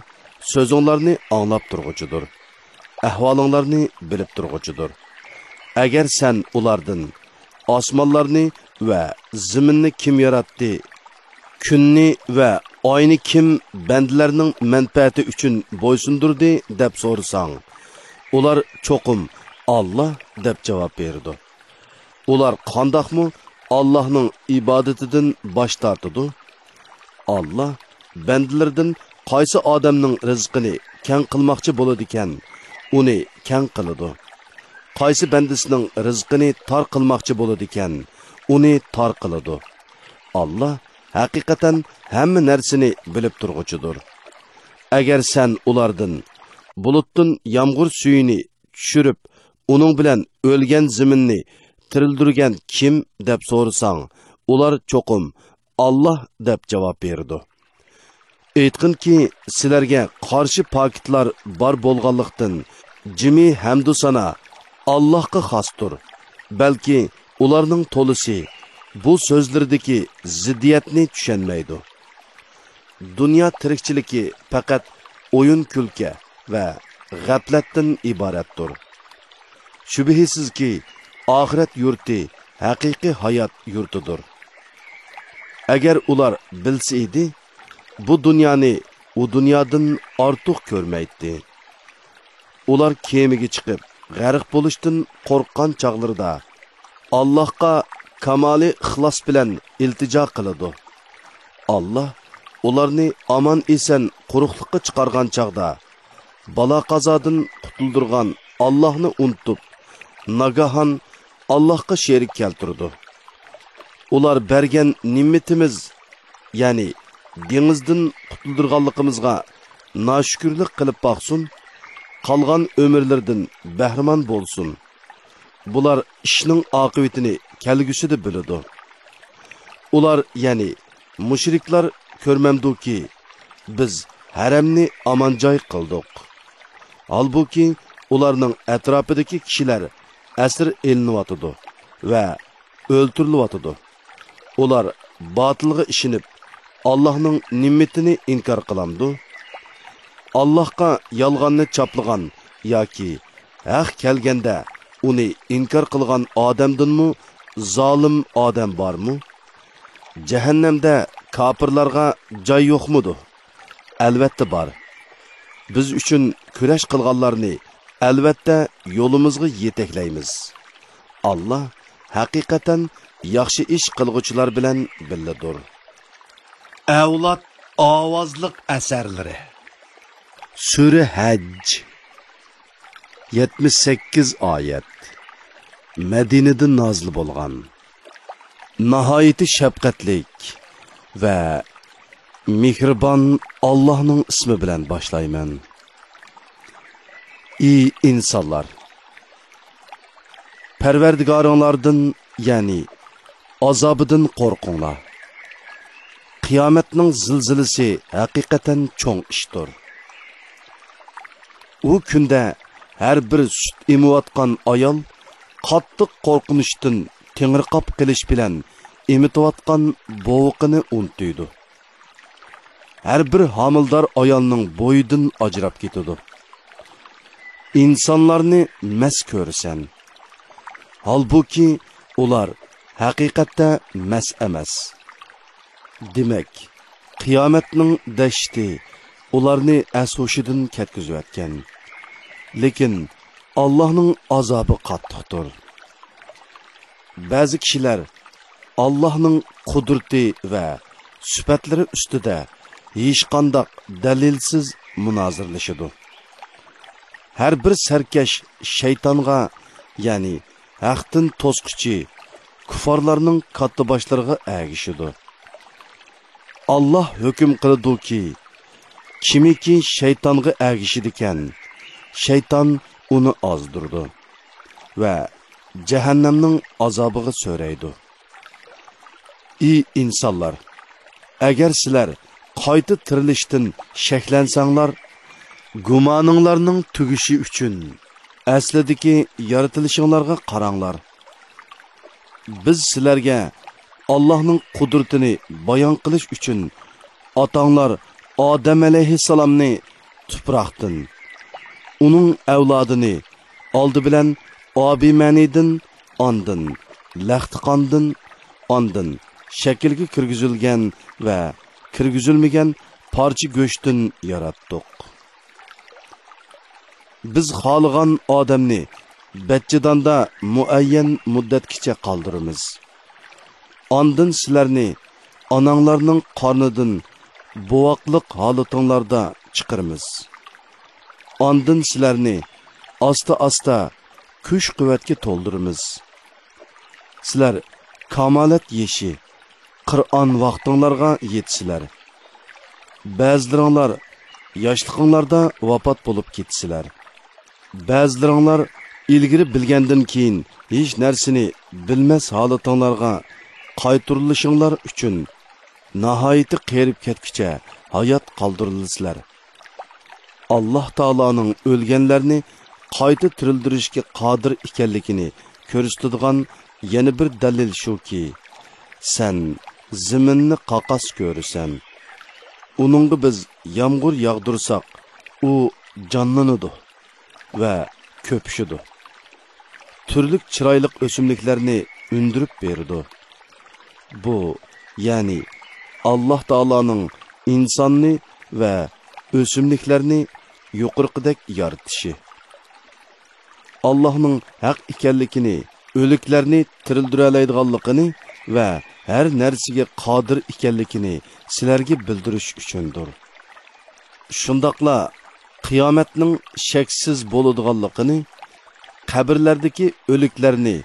سۆزۈڭلارنى ئاڭلاپ تۇرغۇچىدۇر، ئەھۋالىڭلارنى بىلىپ تۇرغۇچىدۇر. ئەگەر سەن ئۇلاردىن «ئاسمانلارنى ۋە زېمىننى كىم ياراتتى؟ كۈننى ۋە ئاينى كىم بەندىلەرنىڭ مەنپەئەتى ئۈچۈن بويسۇندۇردى؟» دەپ سورىساڭ، ئۇلار چوقۇم «ئاللا» دەپ جاۋاب بېرىدۇ. ئۇلار قانداقمۇ ئاللاھنىڭ ئىبادىتىدىن باش تارتىدۇ؟ ئاللا بەندىلىرىدىن قايسى ئادەمنىڭ رىزقىنى كەڭ قىلماقچى بولىدىكەن، ئۇنى كەڭ قىلىدۇ. قايسى بەندىسىنىڭ رىزقىنى تار قىلماقچى بولىدىكەن، ئۇنى تار قىلىدۇ. ئاللا ھەقىقەتەن ھەممە نەرسىنى بىلىپ تۇرغۇچىدۇر. ئەگەر سەن ئۇلاردىن «بۇلۇتتىن يامغۇر سۈيىنى چۈشۈرۈپ، ئۇنىڭ بىلەن ئۆلگەن زېمىننى تىرىلدۈرگەن كىم؟» دەپ سورىساڭ، ئۇلار چوقۇم «ئاللا» دەپ جاۋاب بېرىدۇ. ئېيتقىنكى، سىلەرگە قارشى پاكىتلار بار بولغانلىقتىن، جىمى ھەمدۇسانا ئاللاھقا خاستۇر. بەلكى ئۇلارنىڭ تولىسى بۇ سۆزلىرىدىكى زىددىيەتنى چۈشەنمەيدۇ. دۇنيا تىرىكچىلىكى پەقەت ئويۇن-كۈلكە ۋە غەپلەتتىن ئىبارەتتۇر. شۈبھىسىزكى، ئاخىرەت يۇرتى ھەقىقىي ھايات يۇرتىدۇر. ئەگەر ئۇلار بىلسە ئىدى، بۇ دۇنيانى ئۇ دۇنيادىن ئارتۇق كۆرمەيتتى. ئۇلار كېمىگە چىقىپ، غەرق بولۇشتىن قورققان چاغلىرىدا، ئاللاھقا كامالىي ئىخلاس بىلەن ئىلتىجا قىلىدۇ. ئاللاھ ئۇلارنى ئامان-ئېسەن قۇرۇقلۇققا چىقارغان چاغدا، بالا-قازادىن قۇتۇلدۇرغان ئاللاھنى ئۇنتۇپ، ناگاھان ئاللاھقا شېرىك كەلتۈرىدۇ. ئۇلار بەرگەن نېمىتىمىز، يەنى دېڭىزدىن قۇتۇلدۇرغانلىقىمىزغا ناشۈكۈرلۈك قىلىپ باقسۇن، قالغان ئۆمۈرلىرىدىن بەھرىمەن بولسۇن. بۇلار ئىشنىڭ ئاقىۋىتىنى كەلگۈسىدە بىلىدۇ. ئۇلار، يەنى مۇشرىكلار كۆرمەمدۇكى، بىز ھەرەمنى ئامان جاي قىلدۇق. ھالبۇكى، ئۇلارنىڭ ئەتراپىدىكى كىشىلەر ئەسىر ئېلىنىۋاتىدۇ ۋە ئۆلتۈرۈلۈۋاتىدۇ. ئۇلار باتىلغا ئىشىنىپ، ئاللاھنىڭ نېمىتىنى ئىنكار قىلامدۇ؟ ئاللاھقا يالغاننى چاپلىغان ياكى ھەق كەلگەندە ئۇنى ئىنكار قىلغان ئادەمدىنمۇ زالىم ئادەم بارمۇ؟ جەھەننەمدە كاپىرلارغا جاي يوقمىدۇ؟ ئەلۋەتتە بار. بىز ئۈچۈن كۈرەش قىلغانلارنى ئەلۋەتتە يولىمىزغا يېتەكلەيمىز. ئاللاھ ھەقىقەتەن ياخشى ئىش قىلغۇچىلار بىلەن بىللىدۇر. ئەۋلاد ئاۋازلىق ئەسەرلىرى. سۈرە ھەج. يەتمىش سەككىز ئايەت. مەدىنىدە نازىل بولغان. ناھايىتى شەپقەتلىك ۋە مېھرىبان ئاللاھنىڭ ئىسمى بىلەن باشلايمەن. ئى ئىنسانلار! پەرۋەردىگارىڭلاردىن، يەنى ئازابىدىن قورقۇڭلار. قىيامەتنىڭ زىلزىلىسى ھەقىقەتەن چوڭ ئىشتۇر. ئۇ كۈندە ھەر بىر سۈت ئېمىۋاتقان ئايال قاتتىق قورقۇنچتىن تېڭىرقاپ قېلىش بىلەن ئېمىتىۋاتقان بوۋىقىنى ئۇنتۇيدۇ. ھەر بىر ھامىلىدار ئايالنىڭ بويىدىن ئاجراپ كېتىدۇ. ئىنسانلارنى مەس كۆرىسەن. ھالبۇكى، ئۇلار ھەقىقەتتە مەس ئەمەس. دېمەك، قىيامەتنىڭ دەھشىتى ئۇلارنى ئەس-ھوشىدىن كەتكۈزۈۋەتكەن. لېكىن ئاللاھنىڭ ئازابى قاتتىقتۇر. بەزى كىشىلەر ئاللاھنىڭ قۇدرىتى ۋە سۈپەتلىرى ئۈستىدە ھېچقانداق دەلىلسىز مۇنازىرىلىشىدۇ. ھەر بىر سەركەش شەيتانغا، يەنى ھەقتىن توسقۇچى، كۇففارلارنىڭ كاتتىباشلىرىغا ئەگىشىدۇ. ئاللاھ ھۆكۈم قىلىدۇكى، كىمكى شەيتانغا ئەگىشىدىكەن، شەيتان ئۇنى ئازدۇرىدۇ ۋە جەھەننەمنىڭ ئازابىغا سۆرەيدۇ. ئى ئىنسانلار! ئەگەر سىلەر قايتا تىرىلىشتىن شەكلەنسەڭلار، گۇمانىڭلارنىڭ تۈگىشى ئۈچۈن ئەسلىدىكى يارىتىلىشىڭلارغا قاراڭلار. بىز سىلەرگە ئاللاھنىڭ قۇدرىتىنى بايان قىلىش ئۈچۈن ئاتاڭلار ئادەم ئەلەيھىسسالامنى تۇپراقتىن، ئۇنىڭ ئەۋلادىنى ئالدى بىلەن ئابىمەنىدىن، ئاندىن لەختە قاندىن، ئاندىن شەكىلگە كىرگۈزۈلگەن ۋە كىرگۈزۈلمىگەن پارچە گۆشتىن ياراتتۇق. بىز خالىغان ئادەمنى بەچچىداندا مۇئەييەن مۇددەتكىچە قالدۇرىمىز. ئاندىن سىلەرنى ئاناڭلارنىڭ قارنىدىن بوۋاقلىق ھالىتىڭلاردا چىقىرىمىز. ئاندىن سىلەرنى ئاستا-ئاستا كۈچ-قۇۋۋەتكە تولدۇرىمىز. سىلەر كامالەت يېشى، قىرئان ۋاقتىڭلارغا يېتىسىلەر. بەزىلىرىڭلار ياشلىقىڭلاردا ۋاپات بولۇپ كېتىسىلەر. بەزىلىرىڭلار ئىلگىرى بىلگەندىن كېيىن ھېچ نەرسىنى بىلمەس ھالىتىڭلارغا قايتۇرۇلۇشۇڭلار ئۈچۈن ناھايىتى قېرىپ كەتكۈچە ھايات قالدۇرۇلىسىلەر. ئاللاھ تائالانىڭ ئۆلگەنلەرنى قايتا تىرىلدۈرۈشكە قادىر ئىكەنلىكىنى كۆرسىتىدىغان يەنە بىر دەلىل شۇكى، سەن زېمىننى قاقاس كۆرىسەن. ئۇنىڭغا بىز يامغۇر ياغدۇرساق، ئۇ جانلىنىدۇ ۋە كۆپۈشىدۇ. تۈرلۈك چىرايلىق ئۆسۈملۈكلەرنى ئۈندۈرۈپ بېرىدۇ. بۇ، يەنى ئاللاھ تائالانىڭ ئىنساننى ۋە ئۆسۈملۈكلەرنى يۇقىرىقىدەك يارىتىشى. ئاللاھنىڭ ھەق ئىكەنلىكىنى، ئۆلۈكلەرنى تىرىلدۈرەلەيدىغانلىقىنى ۋە ھەر نەرسىگە قادىر ئىكەنلىكىنى سىلەرگە بىلدۈرۈش ئۈچۈندۇر. شۇنداقلا قىيامەتنىڭ شەكسىز بولىدىغانلىقىنى، قەبرىلەردىكى ئۆلۈكلەرنى،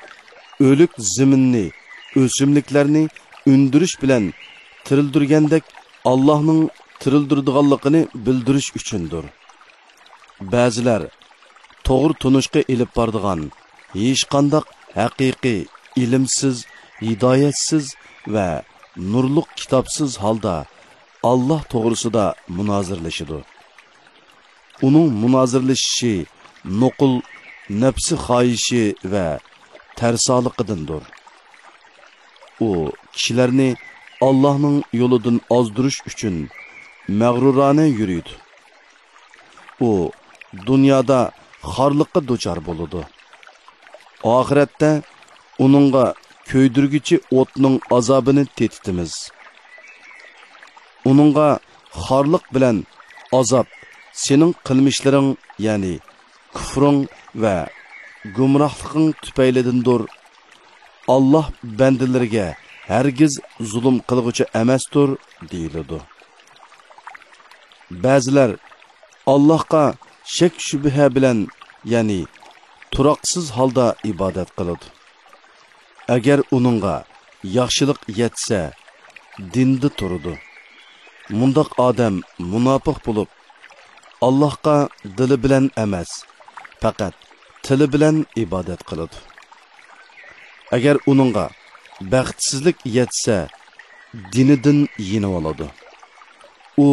ئۆلۈك زېمىننى، ئۆسۈملۈكلەرنى ئۈندۈرۈش بىلەن تىرىلدۈرگەندەك ئاللاھنىڭ تىرىلدۈرىدىغانلىقىنى بىلدۈرۈش ئۈچۈندۇر. بەزىلەر توغرا تونۇشقا ئېلىپ بارىدىغان ھېچقانداق ھەقىقىي، ئىلىمسىز، ھىدايەتسىز ۋە نۇرلۇق كىتابسىز ھالدا ئاللاھ توغرىسىدا مۇنازىرىلىشىدۇ. ئۇنىڭ مۇنازىرىلىشىشى نوقۇل نەپسى خاھىشى ۋە تەرسالىقىدىندۇر. ئۇ كىشىلەرنى ئاللاھنىڭ يولىدىن ئازدۇرۇش ئۈچۈن مەغرۇرانە يۈرىدۇ. ئۇ دۇنيادا خارلىققا دۇچار بولىدۇ. ئاخىرەتتە ئۇنىڭغا كۆيدۈرگۈچى ئوتنىڭ ئازابىنى تېتىتىمىز. ئۇنىڭغا خارلىق بىلەن ئازاب سېنىڭ قىلمىشلىرىڭ، يەنى كۇفرۇڭ ۋە گۇمراھلىقىڭ تۈپەيلىدىندۇر. ئاللاھ بەندىلىرىگە ھەرگىز زۇلۇم قىلغۇچى ئەمەستۇر، دېيىلىدۇ. بەزىلەر ئاللاھقا شەك-شۈبھە بىلەن، يەنى تۇراقسىز ھالدا ئىبادەت قىلىدۇ. ئەگەر ئۇنىڭغا ياخشىلىق يەتسە، دىندا تۇرىدۇ. مۇنداق ئادەم مۇناپىق بولۇپ، ئاللاھقا دىلى بىلەن ئەمەس، پەقەت تىلى بىلەن ئىبادەت قىلىدۇ. ئەگەر ئۇنىڭغا بەختسىزلىك يەتسە، دىنىدىن يېنىۋالىدۇ. ئۇ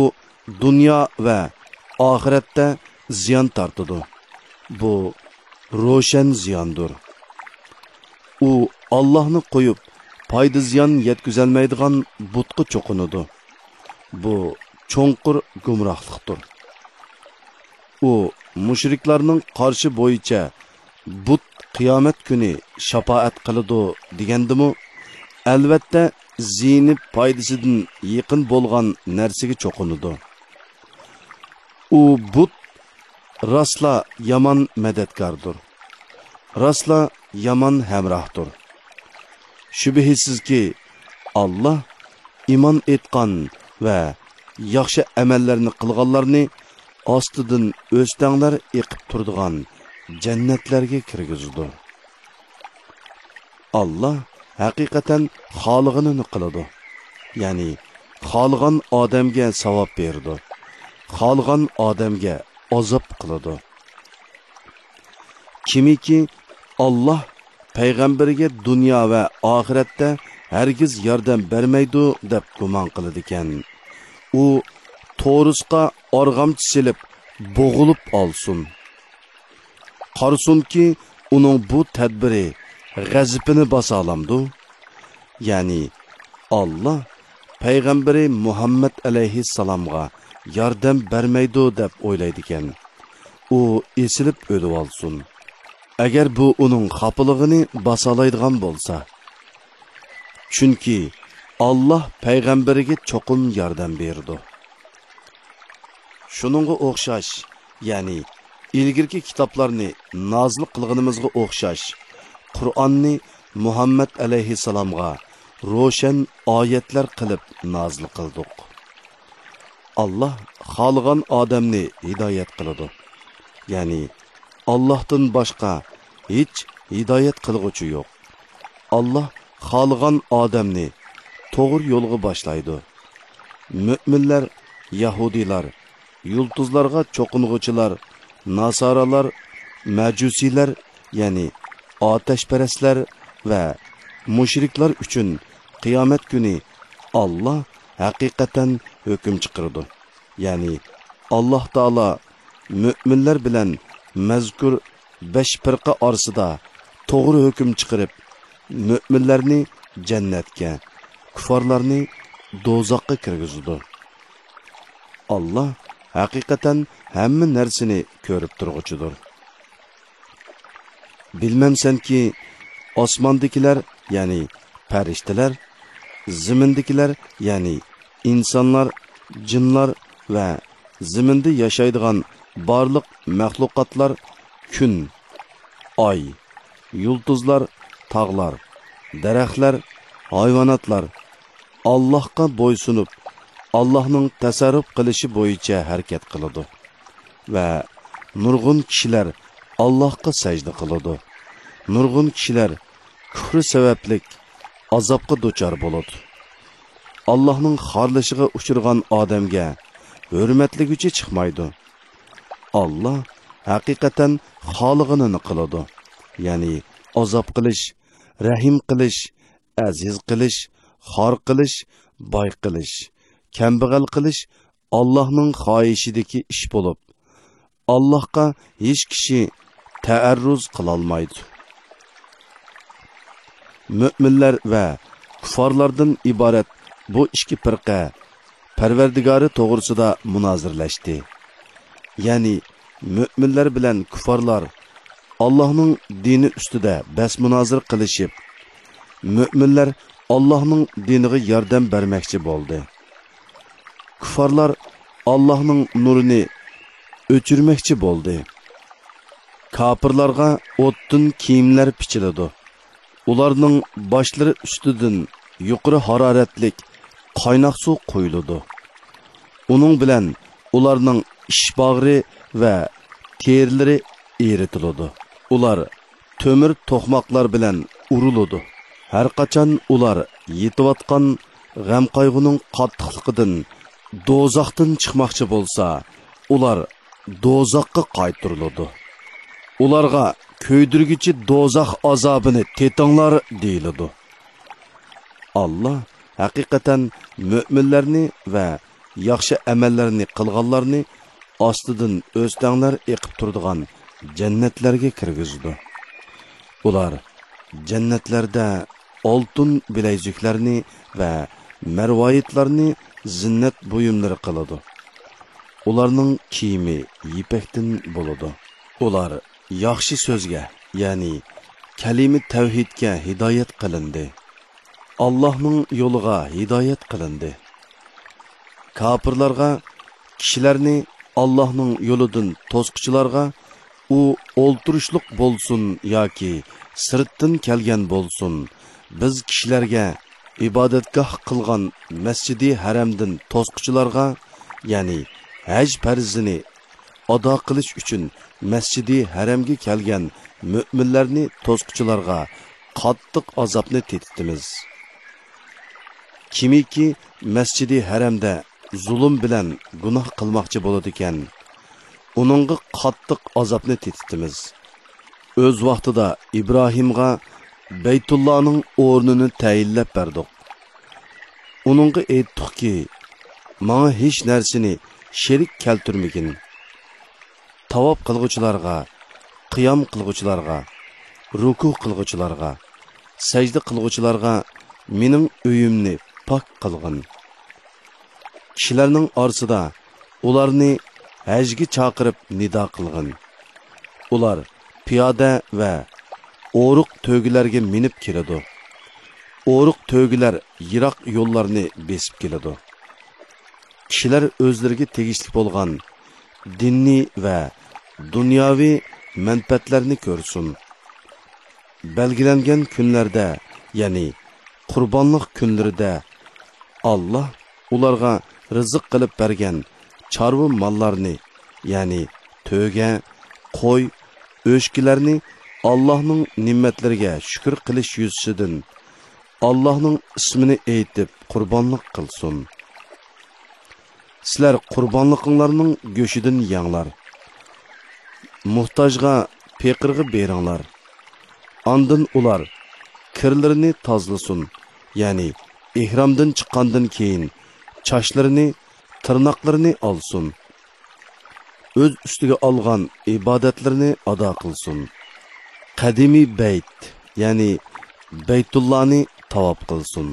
دۇنيا ۋە ئاخىرەتتە زىيان تارتىدۇ. بۇ روشەن زىياندۇر. ئۇ ئاللاھنى قويۇپ، پايدا-زىيان يەتكۈزەلمەيدىغان بۇتقا چوقۇنىدۇ. بۇ چوڭقۇر گۇمراھلىقتۇر. ئۇ مۇشرىكلارنىڭ قارىشى بويىچە بۇت قىيامەت كۈنى شاپائەت قىلىدۇ دېگەندىمۇ، ئەلۋەتتە، زىيىنى پايدىسىدىن يېقىن بولغان نەرسىگە چوقۇنىدۇ. ئۇ بۇت راسلا يامان مەدەتكاردۇر، راسلا يامان ھەمراھدۇر. شۈبھىسىزكى، ئاللا ئىمان ئېيتقان ۋە ياخشى ئەمەللەرنى قىلغانلارنى ئاستىدىن ئۆستەڭلەر ئېقىپ تۇرىدىغان جەننەتلەرگە كىرگۈزىدۇ. ئاللا ھەقىقەتەن خالىغىنىنى قىلىدۇ. يەنى خالىغان ئادەمگە ساۋاب بېرىدۇ. خالىغان ئادەمگە ئازاب قىلىدۇ. كىمكى ئاللا پەيغەمبىرىگە دۇنيا ۋە ئاخىرەتتە ھەرگىز ياردەم بەرمەيدۇ دەپ گۇمان قىلىدىكەن، ئۇ تورۇسقا ئارغامچا سېلىپ بوغۇلۇپ ئالسۇن. قارىسۇنكى، ئۇنىڭ بۇ تەدبىرى غەزىپىنى باسالامدۇ؟ يەنى ئاللا پەيغەمبىرى مۇھەممەد ئەلەيھىسسالامغا ياردەم بەرمەيدۇ دەپ ئويلايدىكەن. ئۇ ئېسىلىپ ئۆلۈۋالسۇن. ئەگەر بۇ ئۇنىڭ خاپىلىقىنى باسالايدىغان بولسا. چۈنكى ئاللا پەيغەمبىرىگە چوقۇم ياردەم بېرىدۇ. شۇنىڭغا ئوخشاش، يەنى ئىلگىرىكى كىتابلارنى نازىل قىلغىنىمىزغا ئوخشاش، قۇرئاننى مۇھەممەد ئەلەيھىسسالامغا روشەن ئايەتلەر قىلىپ نازىل قىلدۇق. ئاللا خالىغان ئادەمنى ھىدايەت قىلىدۇ. يەنى ئاللاھتىن باشقا ھېچ ھىدايەت قىلغۇچى يوق. ئاللا خالىغان ئادەمنى توغرا يولغا باشلايدۇ. مۆمىنلەر، يەھۇدىيلار، يۇلتۇزلارغا چوقۇنغۇچىلار، ناسارالار، مەجۇسىيلەر، يەنى ئاتەشپەرەسلەر ۋە مۇشرىكلار ئۈچۈن قىيامەت كۈنى ئاللا ھەقىقەتەن ھۆكۈم چىقىرىدۇ. يەنى ئاللا تائالا مۆمىنلەر بىلەن مەزكۇر بەش پىرقە ئارىسىدا توغرا ھۆكۈم چىقىرىپ، مۆمىنلەرنى جەننەتكە، كۇففارلارنى دوزاخقا كىرگۈزىدۇ. ئاللا ھەقىقەتەن ھەممە نەرسىنى كۆرۈپ تۇرغۇچىدۇر. بىلمەمسەنكى، ئاسماندىكىلەر، يەنى پەرىشتىلەر، زېمىندىكىلەر، يەنى ئىنسانلار، جىنلار ۋە زېمىندا ياشايدىغان بارلىق مەخلۇقاتلار، كۈن، ئاي، يۇلتۇزلار، تاغلار، دەرەخلەر، ھايۋاناتلار، ئاللاھقا بويسۇنۇپ، ئاللاھنىڭ تەسەررۇپ قىلىشى بويىچە ھەرىكەت قىلىدۇ ۋە نۇرغۇن كىشىلەر ئاللاھقا سەجدە قىلىدۇ. نۇرغۇن كىشىلەر كۇفرى سەۋەبلىك ئازابقا دۇچار بولىدۇ. ئاللاھنىڭ خارلىشىغا ئۇچرىغان ئادەمگە ھۆرمەتلىگۈچى چىقمايدۇ. ئاللا ھەقىقەتەن خالىغىنىنى قىلىدۇ. يەنى ئازاب قىلىش، رەھىم قىلىش، ئەزىز قىلىش، خار قىلىش، باي قىلىش، كەمبەغەل قىلىش ئاللاھنىڭ خاھىشىدىكى ئىش بولۇپ، ئاللاھقا ھېچ كىشى تەئەررۇز قىلالمايدۇ. مۆمىنلەر ۋە كۇففارلاردىن ئىبارەت بۇ ئىككى پىرقە پەرۋەردىگارى توغرىسىدا مۇنازىرىلەشتى. يەنى مۆمىنلەر بىلەن كۇففارلار ئاللاھنىڭ دىنى ئۈستىدە بەس-مۇنازىرە قىلىشىپ، مۆمىنلەر ئاللاھنىڭ دىنىغا ياردەم بەرمەكچى بولدى. كۇففارلار ئاللاھنىڭ نۇرىنى ئۆچۈرمەكچى بولدى. كاپىرلارغا ئوتتىن كىيىملەر پىچىلىدۇ. ئۇلارنىڭ باشلىرى ئۈستىدىن يۇقىرى ھارارەتلىك قايناق سۇ قۇيۇلىدۇ. ئۇنىڭ بىلەن ئۇلارنىڭ ئىچ باغرى ۋە تېرىلىرى ئېرىتىلىدۇ. ئۇلار تۆمۈر توقماقلار بىلەن ئۇرۇلىدۇ. ھەرقاچان ئۇلار يېتىۋاتقان غەم-قايغۇنىڭ قاتتىقلىقىدىن دوزاختىن چىقماقچى بولسا، ئۇلار دوزاخقا قايتۇرۇلىدۇ. ئۇلارغا كۆيدۈرگۈچى دوزاخ ئازابىنى تېتىڭلار دېيىلىدۇ. ئاللا ھەقىقەتەن مۆمىنلەرنى ۋە ياخشى ئەمەللەرنى قىلغانلارنى ئاستىدىن ئۆستەڭلەر ئېقىپ تۇرىدىغان جەننەتلەرگە كىرگۈزىدۇ. ئۇلار جەننەتلەردە ئالتۇن بىلەيزۈكلەرنى ۋە مەرۋايىتلارنى زىننەت بۇيۇملىرى قىلىدۇ. ئۇلارنىڭ كىيىمى يىپەكتىن بولىدۇ. ئۇلار ياخشى سۆزگە، يەنى كەلىمە تەۋھىدكە ھىدايەت قىلىندى. ئاللاھنىڭ يولىغا ھىدايەت قىلىندى. كاپىرلارغا، كىشىلەرنى ئاللاھنىڭ يولىدىن توسقۇچىلارغا، ئۇ ئولتۇرۇشلۇق بولسۇن ياكى سىرتتىن كەلگەن بولسۇن، بىز كىشىلەرگە ئىبادەتگاھ قىلغان مەسجىدى ھەرەمدىن توسقۇچىلارغا، يەنى ھەج پەرزىنى ئادا قىلىش ئۈچۈن مەسجىدى ھەرەمگە كەلگەن مۆمىنلەرنى توسقۇچىلارغا قاتتىق ئازابنى تېتىتىمىز. كىمكى مەسجىدى ھەرەمدە زۇلۇم بىلەن گۇناھ قىلماقچى بولىدىكەن، ئۇنىڭغا قاتتىق ئازابنى تېتىتىمىز. ئۆز ۋاقتىدا ئىبراھىمغا بەيتۇللانىڭ ئورنىنى تەيىنلەپ بەردۇق. ئۇنىڭغا ئېيتتۇقكى، ماڭا ھېچ نەرسىنى شېرىك كەلتۈرمىگىن. تاۋاپ قىلغۇچىلارغا، قىيام قىلغۇچىلارغا، رۇكۇ قىلغۇچىلارغا، سەجدە قىلغۇچىلارغا مېنىڭ ئۆيۈمنى پاك قىلغىن. كىشىلەرنىڭ ئارىسىدا ئۇلارنى ھەجگە چاقىرىپ نىدا قىلغىن. ئۇلار پىيادە ۋە ئورۇق تۆگىلەرگە مىنىپ كېلىدۇ. ئورۇق تۆگىلەر يىراق يوللارنى بېسىپ كېلىدۇ. كىشىلەر ئۆزلىرىگە تېگىشلىك بولغان دىنىي ۋە دۇنياۋى مەنپەئەتلەرنى كۆرسۇن. بەلگىلەنگەن كۈنلەردە، يەنى قۇربانلىق كۈنلىرىدە، ئاللا ئۇلارغا رىزىق قىلىپ بەرگەن چارۋا ماللارنى، يەنى تۆگە، قوي، ئۆچكىلەرنى ئاللانىڭ نېمەتلىرىگە شۈكۈر قىلىش يۈزىسىدىن ئاللانىڭ ئىسمىنى ئېيتىپ قۇربانلىق قىلسۇن. سىلەر قۇربانلىقىڭلارنىڭ گۆشىدىن يەڭلار. موھتاجغا، پېقىرغا بېرىڭلار. ئاندىن ئۇلار كىرلىرىنى تازىلىسۇن، يەنى ئېھرامدىن چىققاندىن كېيىن چاچلىرىنى، تىرناقلىرىنى ئالسۇن. ئۆز ئۈستىگە ئالغان ئىبادەتلىرىنى ئادا قىلسۇن. قەدىمىي بەيت، يەنى بەيتۇللانى تاۋاپ قىلسۇن.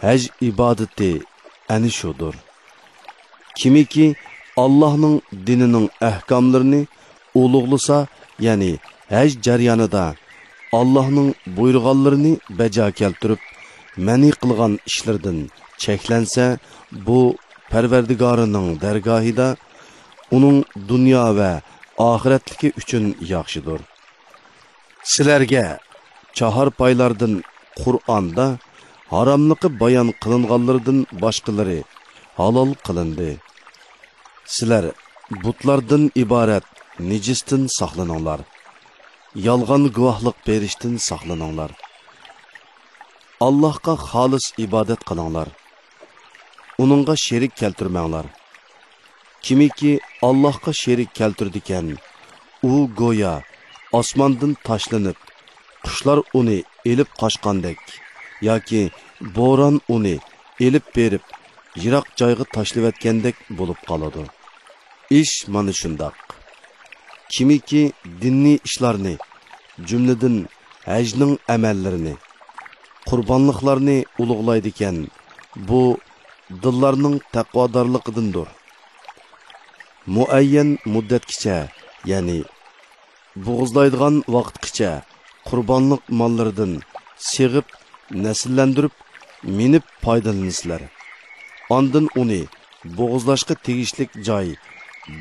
ھەج ئىبادىتى ئەنە شۇدۇر. كىمكى ئاللانىڭ دىنىنىڭ ئەھكاملىرىنى ئۇلۇغلىسا، يەنى ھەج جەريانىدا ئاللانىڭ بۇيرۇغانلىرىنى بەجا كەلتۈرۈپ، مەنئى قىلغان ئىشلىرىدىن چەكلەنسە، بۇ پەرۋەردىگارىنىڭ دەرگاھىدا ئۇنىڭ دۇنيا ۋە ئاخىرەتلىكى ئۈچۈن ياخشىدۇر. سىلەرگە چاھارپايلاردىن قۇرئاندا ھاراملىقى بايان قىلىنغانلىرىدىن باشقىلىرى ھالال قىلىندى. سىلەر بۇتلاردىن ئىبارەت نىجىستىن ساقلىنىڭلار. يالغان گۇۋاھلىق بېرىشتىن ساقلىنىڭلار. ئاللاھقا خالىس ئىبادەت قىلىڭلار. ئۇنىڭغا شېرىك كەلتۈرمەڭلار. كىمكى ئاللاھقا شېرىك كەلتۈرىدىكەن، ئۇ گويا ئاسماندىن تاشلىنىپ، قۇشلار ئۇنى ئېلىپ قاچقاندەك ياكى بوران ئۇنى ئېلىپ بېرىپ يىراق جايغا تاشلىۋەتكەندەك بولۇپ قالىدۇ. ئىش مانا شۇنداق. كىمكى دىنىي ئىشلارنى، جۈملىدىن ھەجنىڭ ئەمەللىرىنى، قۇربانلىقلارنى ئۇلۇغلايدىكەن، بۇ دىللارنىڭ تەقۋادارلىقىدىندۇر. مۇئەييەن مۇددەتكىچە، يەنى بوغۇزلايدىغان ۋاقىتقىچە قۇربانلىق ماللىرىدىن سېغىپ، نەسىللەندۈرۈپ، مىنىپ پايدىلىنىسىلەر. ئاندىن ئۇنى بوغۇزلاشقا تېگىشلىك جاي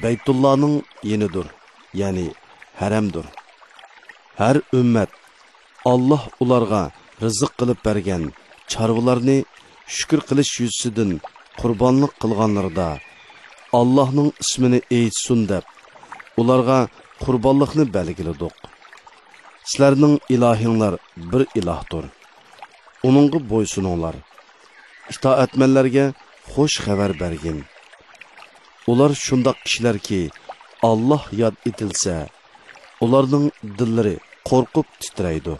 بەيتۇللانىڭ يېنىدۇر، يەنى ھەرەمدۇر. ھەر ئۈممەت ئاللاھ ئۇلارغا رىزىق قىلىپ بەرگەن چارۋىلارنى شۈكۈر قىلىش يۈزىسىدىن قۇربانلىق قىلغانلىرىدا، ئاللاھنىڭ ئىسمىنى ئېيتسۇن دەپ، ئۇلارغا قۇربانلىقنى بەلگىلىدۇق. سىلەرنىڭ ئىلاھىڭلار بىر ئىلاھتۇر. ئۇنىڭغا بويسۇنۇڭلار. ئىتائەتمەنلەرگە خۇش خەۋەر بەرگىن. ئۇلار شۇنداق كىشىلەركى، ئاللاھ ياد ئېتىلسە، ئۇلارنىڭ دىللىرى قورقۇپ تىترەيدۇ.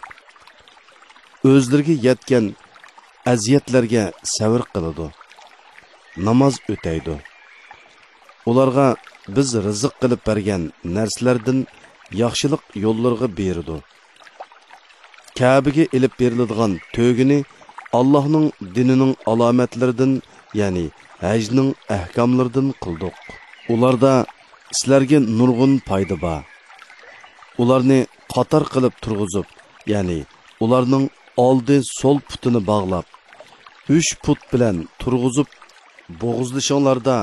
ئۆزلىرىگە يەتكەن ئەزىيەتلەرگە سەۋر قىلىدۇ. ناماز ئۆتەيدۇ. ئۇلارغا بىز رىزىق قىلىپ بەرگەن نەرسىلەردىن ياخشىلىق يوللىرىغا بېرىدۇ. كەبىگە ئېلىپ بېرىلىدىغان تۆگىنى ئاللاھنىڭ دىنىنىڭ ئالامەتلىرىدىن، يەنى ھەجنىڭ ئەھكاملىرىدىن قىلدۇق. ئۇلاردا سىلەرگە نۇرغۇن پايدا بار. ئۇلارنى قاتار قىلىپ تۇرغۇزۇپ، يەنى ئۇلارنىڭ ئالدى سول پۇتىنى باغلاپ، ئۈچ پۇت بىلەن تۇرغۇزۇپ، بوغۇزلىشىڭلاردا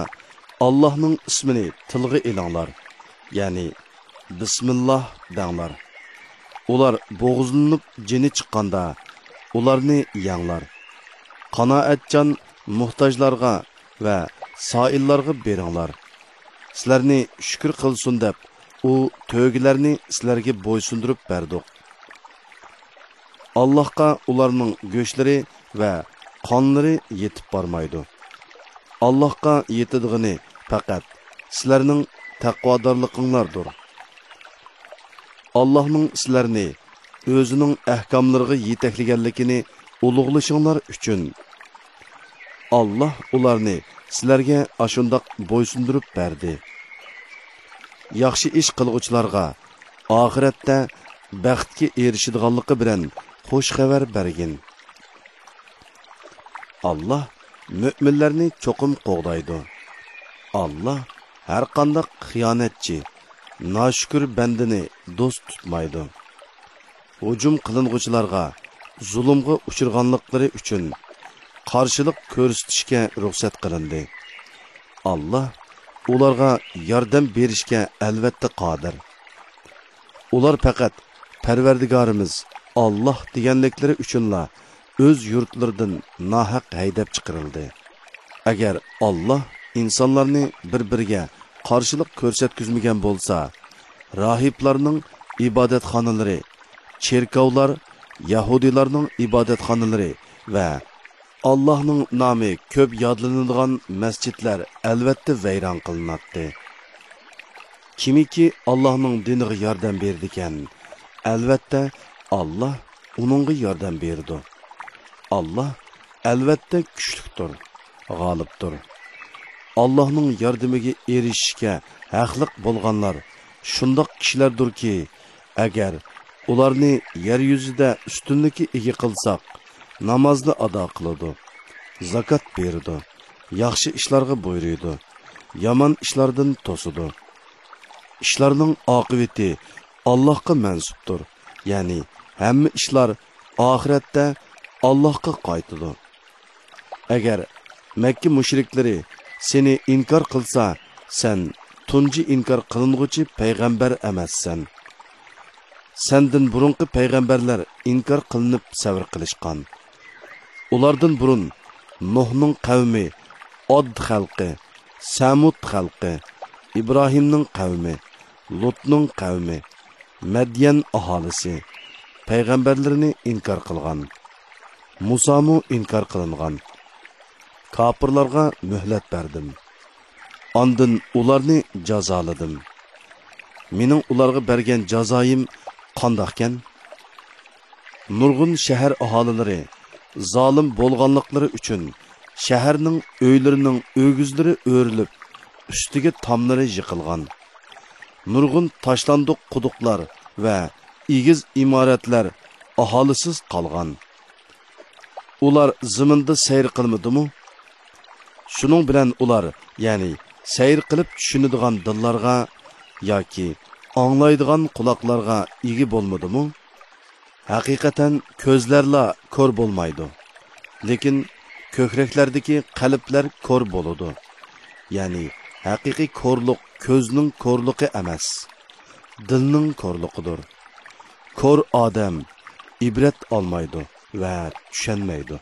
ئاللاھنىڭ ئىسمىنى تىلغا ئېلىڭلار، يەنى بىسمىللاھ دەڭلار. ئۇلار بوغۇزلىنىپ جېنى چىققاندا، ئۇلارنى يەڭلار. قانائەتچان موھتاجلارغا ۋە سائىللارغا بېرىڭلار. سىلەرنى شۈكۈر قىلسۇن دەپ، ئۇ تۆگىلەرنى سىلەرگە بويسۇندۇرۇپ بەردۇق. ئاللاھقا ئۇلارنىڭ گۆشلىرى ۋە قانلىرى يېتىپ بارمايدۇ. ئاللاھقا يېتىدىغىنى پەقەت سىلەرنىڭ تەقۋادارلىقىڭلاردۇر. ئاللاھنىڭ سىلەرنى ئۆزىنىڭ ئەھكاملىرىغا يېتەكلىگەنلىكىنى ئۇلۇغلىشىڭلار ئۈچۈن، ئاللاھ ئۇلارنى سىلەرگە ئاشۇنداق بويسۇندۇرۇپ بەردى. ياخشى ئىش قىلغۇچىلارغا ئاخىرەتتە بەختكە ئېرىشىدىغانلىقى بىلەن خۇش خەۋەر بەرگىن. ئاللاھ مۆمىنلەرنى چوقۇم قوغدايدۇ. ئاللاھ ھەرقانداق خىيانەتچى، ناشۈكۈر بەندىنى دوست تۇتمايدۇ. ھۇجۇم قىلىنغۇچىلارغا زۇلۇمغا ئۇچرىغانلىقلىرى ئۈچۈن قارشىلىق كۆرسىتىشكە رۇخسەت قىلىندى. ئاللاھ ئۇلارغا ياردەم بېرىشكە ئەلۋەتتە قادىر. ئۇلار پەقەت پەرۋەردىگارىمىز ئاللاھ دېگەنلىكلىرى ئۈچۈنلا ئۆز يۇرتلىرىدىن ناھەق ھەيدەپ چىقىرىلدى. ئەگەر ئاللاھ ئىنسانلارنى بىر-بىرىگە قارشىلىق كۆرسەتكۈزمىگەن بولسا، راھىبلارنىڭ ئىبادەتخانىلىرى، چېركاۋلار، يەھۇدىيلارنىڭ ئىبادەتخانىلىرى ۋە ئاللاھنىڭ نامى كۆپ يادلىنىدىغان مەسچىتلەر ئەلۋەتتە ۋەيران قىلىناتتى. كىمكى ئاللاھنىڭ دىنىغا ياردەم بېرىدىكەن، ئەلۋەتتە ئاللاھ ئۇنىڭغا ياردەم بېرىدۇ. ئاللاھ ئەلۋەتتە كۈچلۈكتۇر، غالىبتۇر. ئاللاھنىڭ ياردىمىگە ئېرىشىشكە ھەقلىق بولغانلار شۇنداق كىشىلەردۇركى، ئەگەر ئۇلارنى يەر يۈزىدە ئۈستۈنلۈككە ئىگە قىلساق، نامازنى ئادا قىلىدۇ، زاكات بېرىدۇ، ياخشى ئىشلارغا بۇيرۇيدۇ، يامان ئىشلاردىن توسىدۇ. ئىشلارنىڭ ئاقىۋىتى ئاللاھقا مەنسۇپتۇر، يەنى ھەممە ئىشلار ئاخىرەتتە ئاللاھقا قايتىدۇ. ئەگەر مەككە مۇشرىكلىرى سېنى ئىنكار قىلسا، سەن تۇنجى ئىنكار قىلىنغۇچى پەيغەمبەر ئەمەسسەن. سەندىن بۇرۇنقى پەيغەمبەرلەر ئىنكار قىلىنىپ سەۋر قىلىشقان. ئۇلاردىن بۇرۇن نۇھنىڭ قەۋمى، ئاد خەلقى، سەمۇد خەلقى، ئىبراھىمنىڭ قەۋمى، لۇتنىڭ قەۋمى، مەديەن ئاھالىسى پەيغەمبەرلىرىنى ئىنكار قىلغان. مۇسامۇ ئىنكار قىلىنغان. كاپىرلارغا مۆھلەت بەردىم. ئاندىن ئۇلارنى جازالىدىم. مېنىڭ ئۇلارغا بەرگەن جازايىم قانداقكەن؟ نۇرغۇن شەھەر ئاھالىلىرى زالىم بولغانلىقلىرى ئۈچۈن شەھەرنىڭ ئۆيلىرىنىڭ ئۆگزىلىرى ئۆرۈلۈپ، ئۈستىگە تاملىرى يىقىلغان. نۇرغۇن تاشلاندۇق قۇدۇقلار ۋە ئېگىز ئىمارەتلەر ئاھالىسىز قالغان. ئۇلار زېمىندا سەير قىلمىدىمۇ؟ شۇنىڭ بىلەن ئۇلار، يەنى سەير قىلىپ چۈشىنىدىغان دىللارغا ياكى ئاڭلايدىغان قۇلاقلارغا ئىگە بولمىدىمۇ؟ ھەقىقەتەن كۆزلەرلا كور بولمايدۇ، لېكىن كۆكرەكلەردىكى قەلبلەر كور بولىدۇ. يەنى ھەقىقىي كورلۇق كۆزنىڭ كورلۇقى ئەمەس، دىلنىڭ كورلۇقىدۇر. كور ئادەم ئىبرەت ئالمايدۇ ۋە چۈشەنمەيدۇ.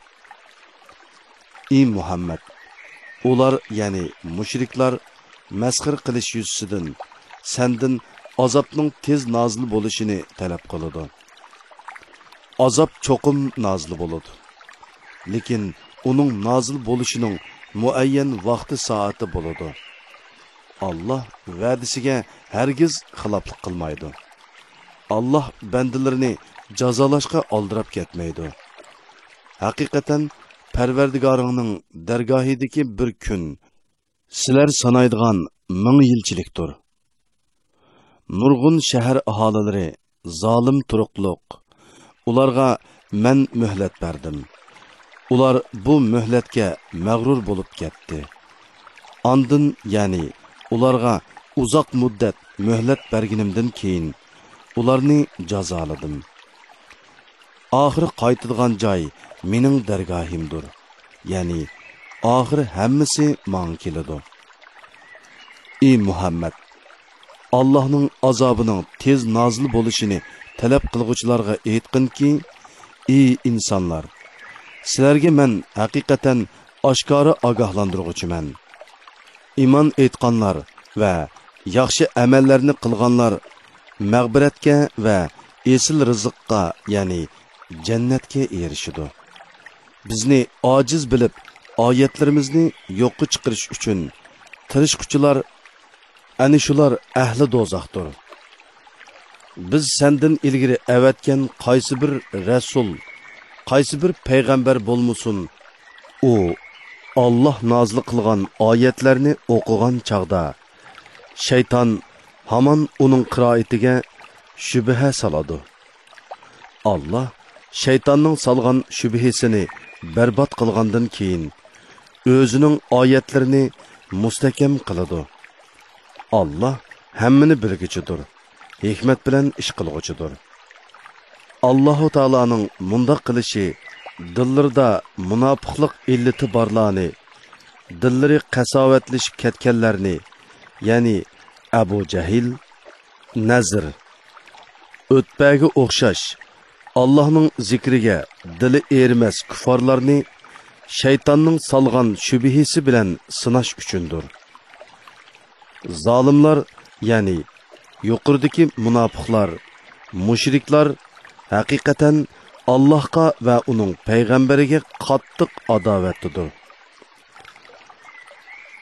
ئى مۇھەممەد، ئۇلار، يەنى مۇشرىكلار مەسخىرە قىلىش يۈزىسىدىن سەندىن ئازابنىڭ تېز نازىل بولۇشىنى تەلەپ قىلىدۇ. ئازاب چوقۇم نازىل بولىدۇ. لېكىن ئۇنىڭ نازىل بولۇشىنىڭ مۇئەييەن ۋاقتى سائىتى بولىدۇ. ئاللاھ ۋەدىسىگە ھەرگىز خىلاپلىق قىلمايدۇ. ئاللاھ بەندىلىرىنى جازالاشقا ئالدىراپ كەتمەيدۇ. ھەقىقەتەن، پەرۋەردىگارىڭنىڭ دەرگاھىدىكى بىر كۈن سىلەر سانايدىغان مىڭ يىلچىلىكتۇر. نۇرغۇن شەھەر ئاھالىلىرى زالىم تۇرۇقلۇق. ئۇلارغا مەن مۆھلەت بەردىم. ئۇلار بۇ مۆھلەتكە مەغرۇر بولۇپ كەتتى. ئاندىن، يەنى ئۇلارغا ئۇزاق مۇددەت مۆھلەت بەرگىنىمدىن كېيىن، ئۇلارنى جازالىدىم. ئاخىرى قايتىدىغان جاي مېنىڭ دەرگاھىمدۇر. يەنى ئاخىرى ھەممىسى ماڭا كېلىدۇ. ئى مۇھەممەد! ئاللاھنىڭ ئازابىنىڭ تېز نازىل بولۇشىنى تەلەپ قىلغۇچىلارغا ئېيتقىنكى، ئى ئىنسانلار! سىلەرگە مەن ھەقىقەتەن ئاشكارا ئاگاھلاندۇرغۇچىمەن. ئىمان ئېيتقانلار ۋە ياخشى ئەمەللەرنى قىلغانلار مەغپىرەتكە ۋە ئېسىل رىزىققا، يەنى جەننەتكە ئېرىشىدۇ. بىزنى ئاجىز بىلىپ، ئايەتلىرىمىزنى يوققا چىقىرىش ئۈچۈن تىرىشقۇچىلار، ئەنە شۇلار ئەھلى دوزاختۇر. بىز سەندىن ئىلگىرى ئەۋەتكەن قايسى بىر رەسۇل، قايسى بىر پەيغەمبەر بولمىسۇن، ئۇ ئاللاھ نازىل قىلغان ئايەتلەرنى ئوقۇغان چاغدا، شەيتان ھامان ئۇنىڭ قىرائىتىگە شۈبھە سالىدۇ. ئاللاھ شەيتاننىڭ سالغان شۈبھىسىنى بەربات قىلغاندىن كېيىن، ئۆزىنىڭ ئايەتلىرىنى مۇستەھكەم قىلىدۇ. ئاللاھ ھەممىنى بىلگۈچىدۇر، ھېكمەت بىلەن ئىش قىلغۇچىدۇر. ئاللاھۇ تائالانىڭ مۇنداق قىلىشى دىللىرىدا مۇناپىقلىق ئىللىتى بارلارنى، دىللىرى قەساۋەتلىشىپ كەتكەنلەرنى، يەنى ئەبۇ جەھىل، نەزىر، ئۆتبەگە ئوخشاش ئاللاھنىڭ زىكرىگە دىلى ئېرىمەس كۇففارلارنى شەيتاننىڭ سالغان شۈبھىسى بىلەن سىناش ئۈچۈندۇر. زالىملار، يەنى يۇقىرىدىكى مۇناپىقلار، مۇشرىكلار ھەقىقەتەن ئاللاھقا ۋە ئۇنىڭ پەيغەمبىرىگە قاتتىق ئاداۋەتتىدۇر.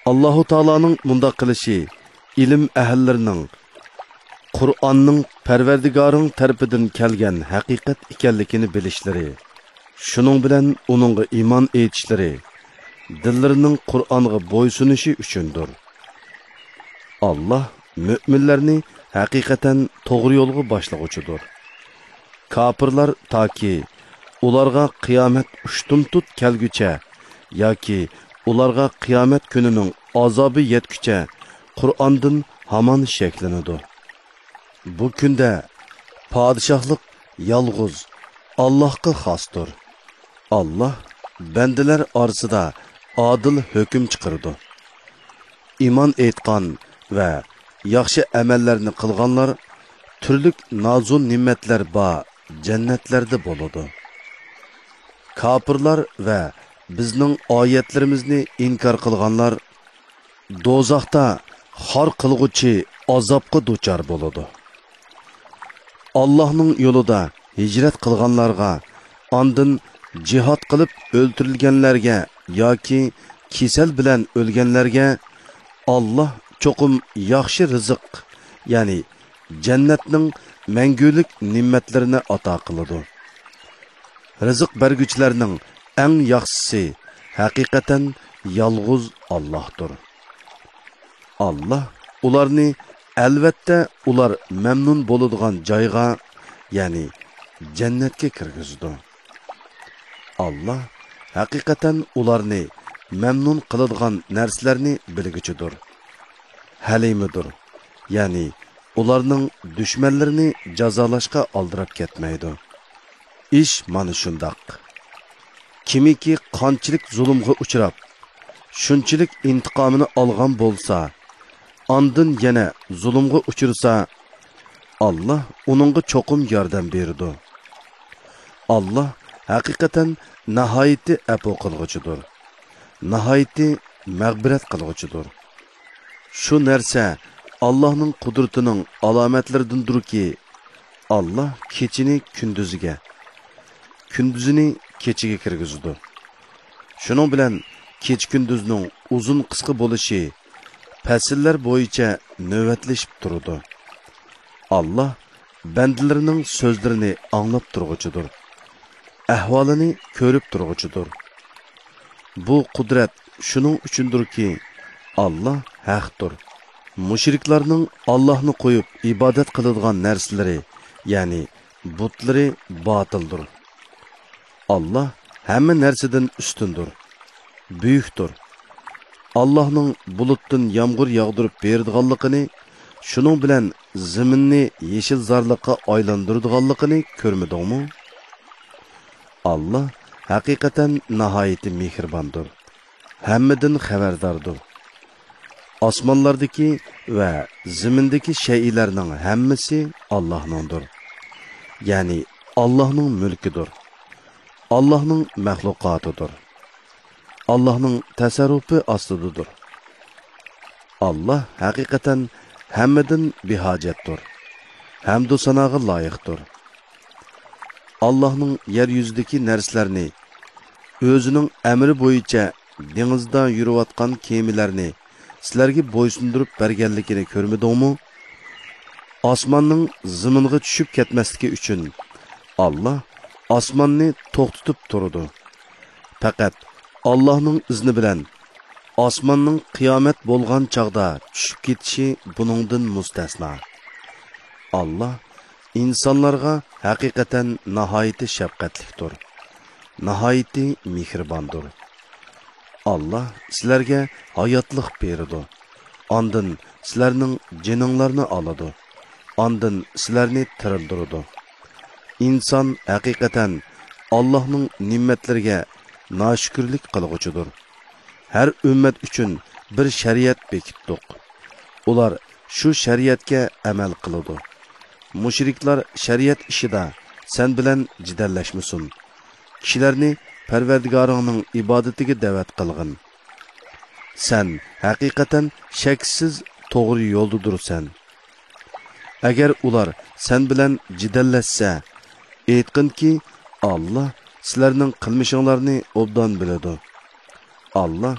ئاللاھۇ تائالانىڭ مۇنداق قىلىشى ئىلىم ئەھلىلىرىنىڭ قۇرئاننىڭ پەرۋەردىگارىڭ تەرىپىدىن كەلگەن ھەقىقەت ئىكەنلىكىنى بىلىشلىرى، شۇنىڭ بىلەن ئۇنىڭغا ئىمان ئېيتىشلىرى، دىللىرىنىڭ قۇرئانغا بويسۇنۇشى ئۈچۈندۇر. ئاللاھ مۆمىنلەرنى ھەقىقەتەن توغرا يولغا باشلىغۇچىدۇر. كاپىرلار تاكى ئۇلارغا قىيامەت ئۇشتۇمتۇت كەلگۈچە ياكى ئۇلارغا قىيامەت كۈنىنىڭ ئازابى يەتكۈچە قۇرئاندىن ھامان شەكلىنىدۇ. بۇ كۈندە پادىشاھلىق يالغۇز ئاللاھقا خاستۇر. ئاللاھ بەندىلەر ئارىسىدا ئادىل ھۆكۈم چىقىرىدۇ. ئىمان ئېيتقان ۋە ياخشى ئەمەللەرنى قىلغانلار تۈرلۈك نازۇ نېمەتلەر بار جەننەتلەردە بولىدۇ. كاپىرلار ۋە بىزنىڭ ئايەتلىرىمىزنى ئىنكار قىلغانلار دوزاختا خار قىلغۇچى ئازابقا دۇچار بولىدۇ. ئاللاھنىڭ يولىدا ھىجرەت قىلغانلارغا، ئاندىن جىھاد قىلىپ ئۆلتۈرۈلگەنلەرگە ياكى كېسەل بىلەن ئۆلگەنلەرگە ئاللاھ چوقۇم ياخشى رىزىق، يەنى جەننەتنىڭ مەڭگۈلۈك نېمەتلىرىنى ئاتا قىلىدۇ. رىزىق بەرگۈچىلەرنىڭ ئەڭ ياخشىسى ھەقىقەتەن يالغۇز ئاللاھتۇر. ئاللاھ ئۇلارنى ئەلۋەتتە ئۇلار مەمنۇن بولىدىغان جايغا، يەنى جەننەتكە كىرگۈزىدۇ. ئاللاھ ھەقىقەتەن ئۇلارنى مەمنۇن قىلىدىغان نەرسىلەرنى بىلگۈچىدۇر. ھەلىمىدۇر، يەنى ئۇلارنىڭ دۈشمەنلىرىنى جازالاشقا ئالدىراپ كەتمەيدۇ. ئىش مانا شۇنداق. كىمكى قانچىلىك زۇلۇمغا ئۇچراپ، شۇنچىلىك ئىنتىقامىنى ئالغان بولسا، ئاندىن يەنە زۇلۇمغا ئۇچرىسا، ئاللاھ ئۇنىڭغا چوقۇم ياردەم بېرىدۇ. ئاللاھ ھەقىقەتەن ناھايىتى ئەپۇ قىلغۇچىدۇر، ناھايىتى مەغپىرەت قىلغۇچىدۇر. شۇ نەرسە ئاللاھنىڭ قۇدرىتىنىڭ ئالامەتلىرىدىندۇركى، ئاللاھ كېچىنى كۈندۈزىگە، كۈندۈزىنى كېچىگە كىرگۈزىدۇ. شۇنىڭ بىلەن كېچە-كۈندۈزنىڭ ئۇزۇن-قىسقا بولۇشى پەسىللەر بويىچە نۆۋەتلىشىپ تۇرىدۇ. ئاللاھ بەندىلىرىنىڭ سۆزلىرىنى ئاڭلاپ تۇرغۇچىدۇر. ئەھۋالىنى كۆرۈپ تۇرغۇچىدۇر. بۇ قۇدرەت شۇنىڭ ئۈچۈندۇركى، ئاللا ھەقتۇر. مۇشرىكلارنىڭ ئاللاھنى قويۇپ ئىبادەت قىلىدىغان نەرسىلىرى، يەنى بۇتلىرى باتىلدۇر. ئاللا ھەممە نەرسىدىن ئۈستۈندۇر، بۈيۈكتۇر. ئاللاھنىڭ بۇلۇتتىن يامغۇر ياغدۇرۇپ بېرىدىغانلىقىنى، شۇنىڭ بىلەن زېمىننى يېشىلزارلىققا ئايلاندۇرىدىغانلىقىنى كۆرمىدىڭمۇ؟ ئاللا ھەقىقەتەن ناھايىتى مېھرىباندۇر، ھەممىدىن خەۋەرداردۇر. ئاسمانلاردىكى ۋە زېمىندىكى شەيئىلەرنىڭ ھەممىسى ئاللاھنىڭدۇر. يەنى ئاللاھنىڭ مۈلكىدۇر. ئاللاھنىڭ مەخلۇقاتىدۇر. ئاللاھنىڭ تەسەررۇپى ئاستىدىدۇر. ئاللاھ ھەقىقەتەن ھەممىدىن بىھاجەتتۇر. ھەمدۇ ساناغا لايىقتۇر. ئاللاھنىڭ يەر يۈزىدىكى نەرسىلەرنى، ئۆزىنىڭ ئەمرى بويىچە دېڭىزدا يۈرۈۋاتقان كېمىلەرنى سىلەرگە بويسۇندۇرۇپ بەرگەنلىكىنى كۆرمىدىڭمۇ؟ ئاسماننىڭ زېمىنغا چۈشۈپ كەتمەسلىكى ئۈچۈن ئاللاھ ئاسماننى توختىتىپ تۇرىدۇ. پەقەت ئاللاھنىڭ ئىزنى بىلەن ئاسماننىڭ قىيامەت بولغان چاغدا چۈشۈپ كېتىشى بۇنىڭدىن مۇستەسنا. ئاللاھ ئىنسانلارغا ھەقىقەتەن ناھايىتى شەپقەتلىكتۇر، ناھايىتى مېھرىباندۇر. ئاللاھ سىلەرگە ھاياتلىق بېرىدۇ. ئاندىن سىلەرنىڭ جېنىڭلارنى ئالىدۇ. ئاندىن سىلەرنى تىرىلدۈرىدۇ. ئىنسان ھەقىقەتەن ئاللاھنىڭ نېمەتلىرىگە ناشۈكۈرلۈك قىلغۇچىدۇر. ھەر ئۈممەت ئۈچۈن بىر شەرىئەت بېكىتتۇق. ئۇلار شۇ شەرىئەتكە ئەمەل قىلىدۇ. مۇشرىكلار شەرىئەت ئىشىدا سەن بىلەن جېدەللەشمىسۇن. كىشىلەرنى پەرۋەردىگارىڭنىڭ ئىبادىتىگە دەۋەت قىلغىن. سەن ھەقىقەتەن شەكسىز توغرا يولدىدۇرسەن. ئەگەر ئۇلار سەن بىلەن جېدەللەشسە، ئېيتقىنكى، ئاللا سىلەرنىڭ قىلمىشىڭلارنى ئوبدان بىلىدۇ. ئاللا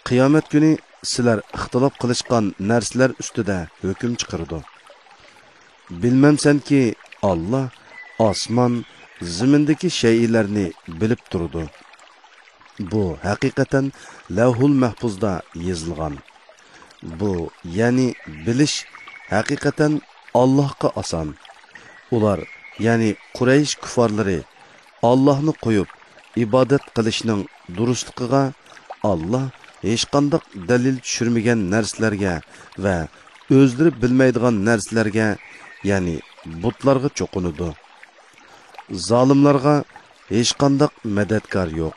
قىيامەت كۈنى سىلەر ئىختىلاپ قىلىشقان نەرسىلەر ئۈستىدە ھۆكۈم چىقىرىدۇ. بىلمەمسەنكى، ئاللا ئاسمان، زېمىندىكى شەيئىلەرنى بىلىپ تۇرىدۇ. بۇ ھەقىقەتەن لەۋھۇل مەھپۇزدا يېزىلغان. بۇ، يەنى بىلىش ھەقىقەتەن ئاللاھقا ئاسان. ئۇلار، يەنى قۇرەيش كۇففارلىرى، ئاللاھنى قويۇپ ئىبادەت قىلىشنىڭ دۇرۇسلۇقىغا ئاللاھ ھېچقانداق دەلىل چۈشۈرمىگەن نەرسىلەرگە ۋە ئۆزلىرى بىلمەيدىغان نەرسىلەرگە، يەنى بۇتلارغا چوقۇنىدۇ. زالىملارغا ھېچقانداق مەدەتكار يوق.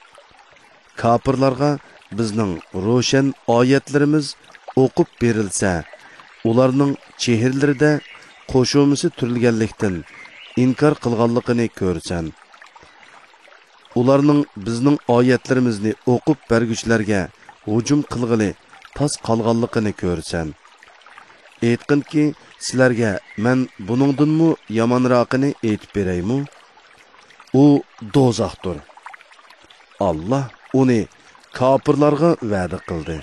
كاپىرلارغا بىزنىڭ روشەن ئايەتلىرىمىز ئوقۇپ بېرىلسە، ئۇلارنىڭ چېھرىلىرىدە قوشۇمىسى تۈرۈلگەنلىكتىن ئىنكار قىلغانلىقىنى كۆرىسەن. ئۇلارنىڭ بىزنىڭ ئايەتلىرىمىزنى ئوقۇپ بەرگۈچىلەرگە ھۇجۇم قىلغىلى تاس قالغانلىقىنى كۆرىسەن. ئېيتقىنكى، سىلەرگە مەن بۇنىڭدىنمۇ يامانراقىنى ئېيتىپ بېرەيمۇ؟ ئۇ دوزاختۇر. ئاللا ئۇنى كاپىرلارغا ۋەدە قىلدى.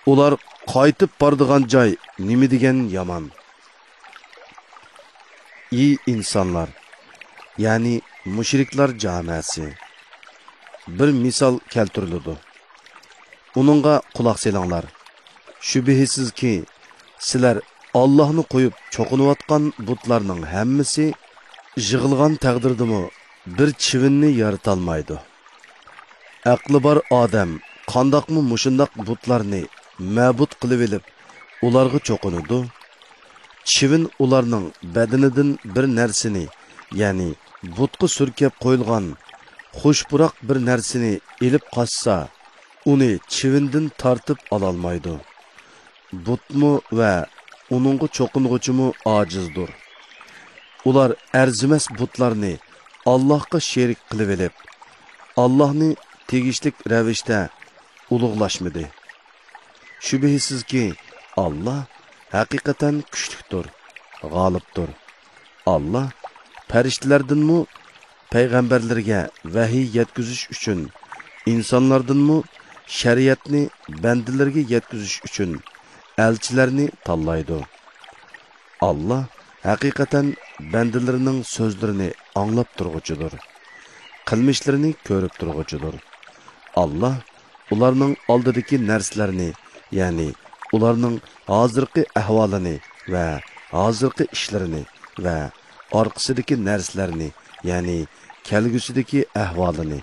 ئۇلار قايتىپ بارىدىغان جاي نېمە دېگەن يامان! ئى ئىنسانلار، يەنى مۇشرىكلار جامەسى! بىر مىسال كەلتۈرۈلىدۇ. ئۇنىڭغا قۇلاق سېلىڭلار. شۈبھىسىزكى، سىلەر ئاللاھنى قويۇپ چوقۇنۇۋاتقان بۇتلارنىڭ ھەممىسى يىغىلغان تەقدىردىمۇ بىر چىۋىننى يارىتالمايدۇ. ئەقلى بار ئادەم قانداقمۇ مۇشۇنداق بۇتلارنى مەبۇد قىلىۋېلىپ، ئۇلارغا چوقۇنىدۇ؟ چىۋىن ئۇلارنىڭ بەدىنىدىن بىر نەرسىنى، يەنى بۇتقا سۈركەپ قويۇلغان خۇش پۇراق بىر نەرسىنى ئېلىپ قاچسا، ئۇنى چىۋىندىن تارتىپ ئالالمايدۇ. بۇتمۇ ۋە ئۇنىڭغا چوقۇنغۇچىمۇ ئاجىزدۇر. ئۇلار ئەرزىمەس بۇتلارنى ئاللاھقا شېرىك قىلىۋېلىپ، ئاللاھنى تېگىشلىك رەۋىشتە ئۇلۇغلاشمىدى. شۈبھىسىزكى، ئاللاھ ھەقىقەتەن كۈچلۈكتۇر، غالىبتۇر. ئاللاھ پەرىشتىلەردىنمۇ پەيغەمبەرلىرىگە ۋەھىي يەتكۈزۈش ئۈچۈن، ئىنسانلاردىنمۇ شەرىئەتنى بەندىلىرىگە يەتكۈزۈش ئۈچۈن ئەلچىلەرنى تاللايدۇ. ئاللاھ ھەقىقەتەن بەندىلىرىنىڭ سۆزلىرىنى ئاڭلاپ تۇرغۇچىدۇر، قىلمىشلىرىنى كۆرۈپ تۇرغۇچىدۇر. ئاللا ئۇلارنىڭ ئالدىدىكى نەرسىلەرنى، يەنى ئۇلارنىڭ ھازىرقى ئەھۋالىنى ۋە ھازىرقى ئىشلىرىنى ۋە ئارقىسىدىكى نەرسىلەرنى، يەنى كەلگۈسىدىكى ئەھۋالىنى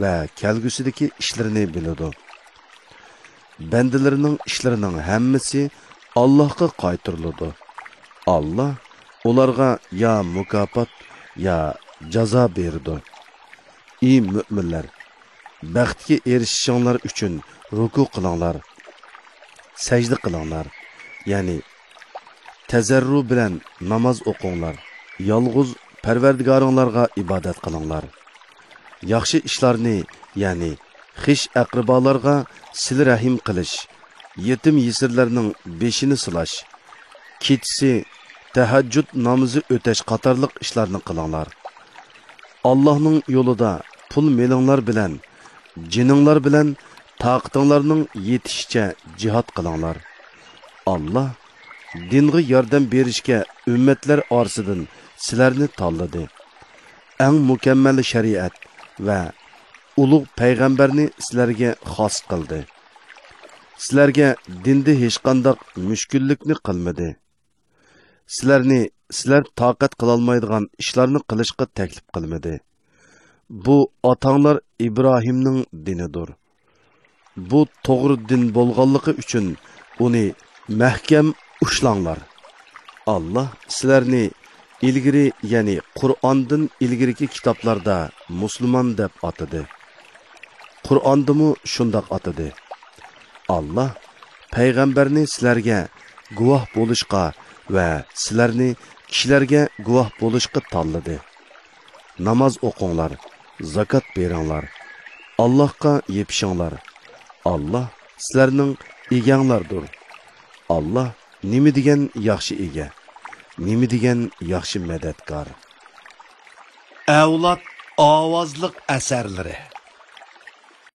ۋە كەلگۈسىدىكى ئىشلىرىنى بىلىدۇ. بەندىلىرىنىڭ ئىشلىرىنىڭ ھەممىسى ئاللاھقا قايتۇرۇلىدۇ. ئاللا ئۇلارغا يا مۇكاپات، يا جازا بېرىدۇ. ئى مۆمىنلەر! بەختكە ئېرىشىشىڭلار ئۈچۈن رۇكۇ قىلىڭلار، سەجدە قىلىڭلار، يەنى تەزەررۇ بىلەن ناماز ئوقۇڭلار، يالغۇز پەرۋەردىگارىڭلارغا ئىبادەت قىلىڭلار. ياخشى ئىشلارنى، يەنى خىش ئەقرىبالارغا سىلە رەھىم قىلىش، يېتىم يېسىرلەرنىڭ بېشىنى سىلاش، كېچىسى تەھەججۇد نامىزى ئۆتەش قاتارلىق ئىشلارنى قىلىڭلار. ئاللاھنىڭ يولىدا پۇل مېلىڭلار بىلەن، جېنىڭلار بىلەن تاقىتىڭلارنىڭ يېتىشىچە جىھاد قىلىڭلار. ئاللا دىنغا ياردەم بېرىشكە ئۈممەتلەر ئارىسىدىن سىلەرنى تاللىدى. ئەڭ مۇكەممەل شەرىئەت ۋە ئۇلۇغ پەيغەمبەرنى سىلەرگە خاس قىلدى. سىلەرگە دىندا ھېچقانداق مۈشكۈللۈكنى قىلمىدى. سىلەرنى سىلەر تاقەت قىلالمايدىغان ئىشلارنى قىلىشقا تەكلىپ قىلمىدى. بۇ ئاتاڭلار ئىبراھىمنىڭ دىنىدۇر. بۇ توغرا دىن بولغانلىقى ئۈچۈن ئۇنى مەھكەم ئۇشلاڭلار. ئاللا سىلەرنى ئىلگىرى، يەنى قۇرئاندىن ئىلگىرىكى كىتابلاردا مۇسۇلمان دەپ ئاتىدى. قۇرئاندىمۇ شۇنداق ئاتىدى. ئاللا پەيغەمبەرنى سىلەرگە گۇۋاھ بولۇشقا ۋە سىلەرنى كىشىلەرگە گۇۋاھ بولۇشقا تاللىدى. ناماز ئوقۇڭلار، زاكات بېرىڭلار، ئاللاھقا يېپىشىڭلار. ئاللا سىلەرنىڭ ئىگەڭلاردۇر. ئاللا نېمە دېگەن ياخشى ئىگە، نېمە دېگەن ياخشى مەدەتكار. ئەۋلاد ئاۋازلىق ئەسەرلىرى.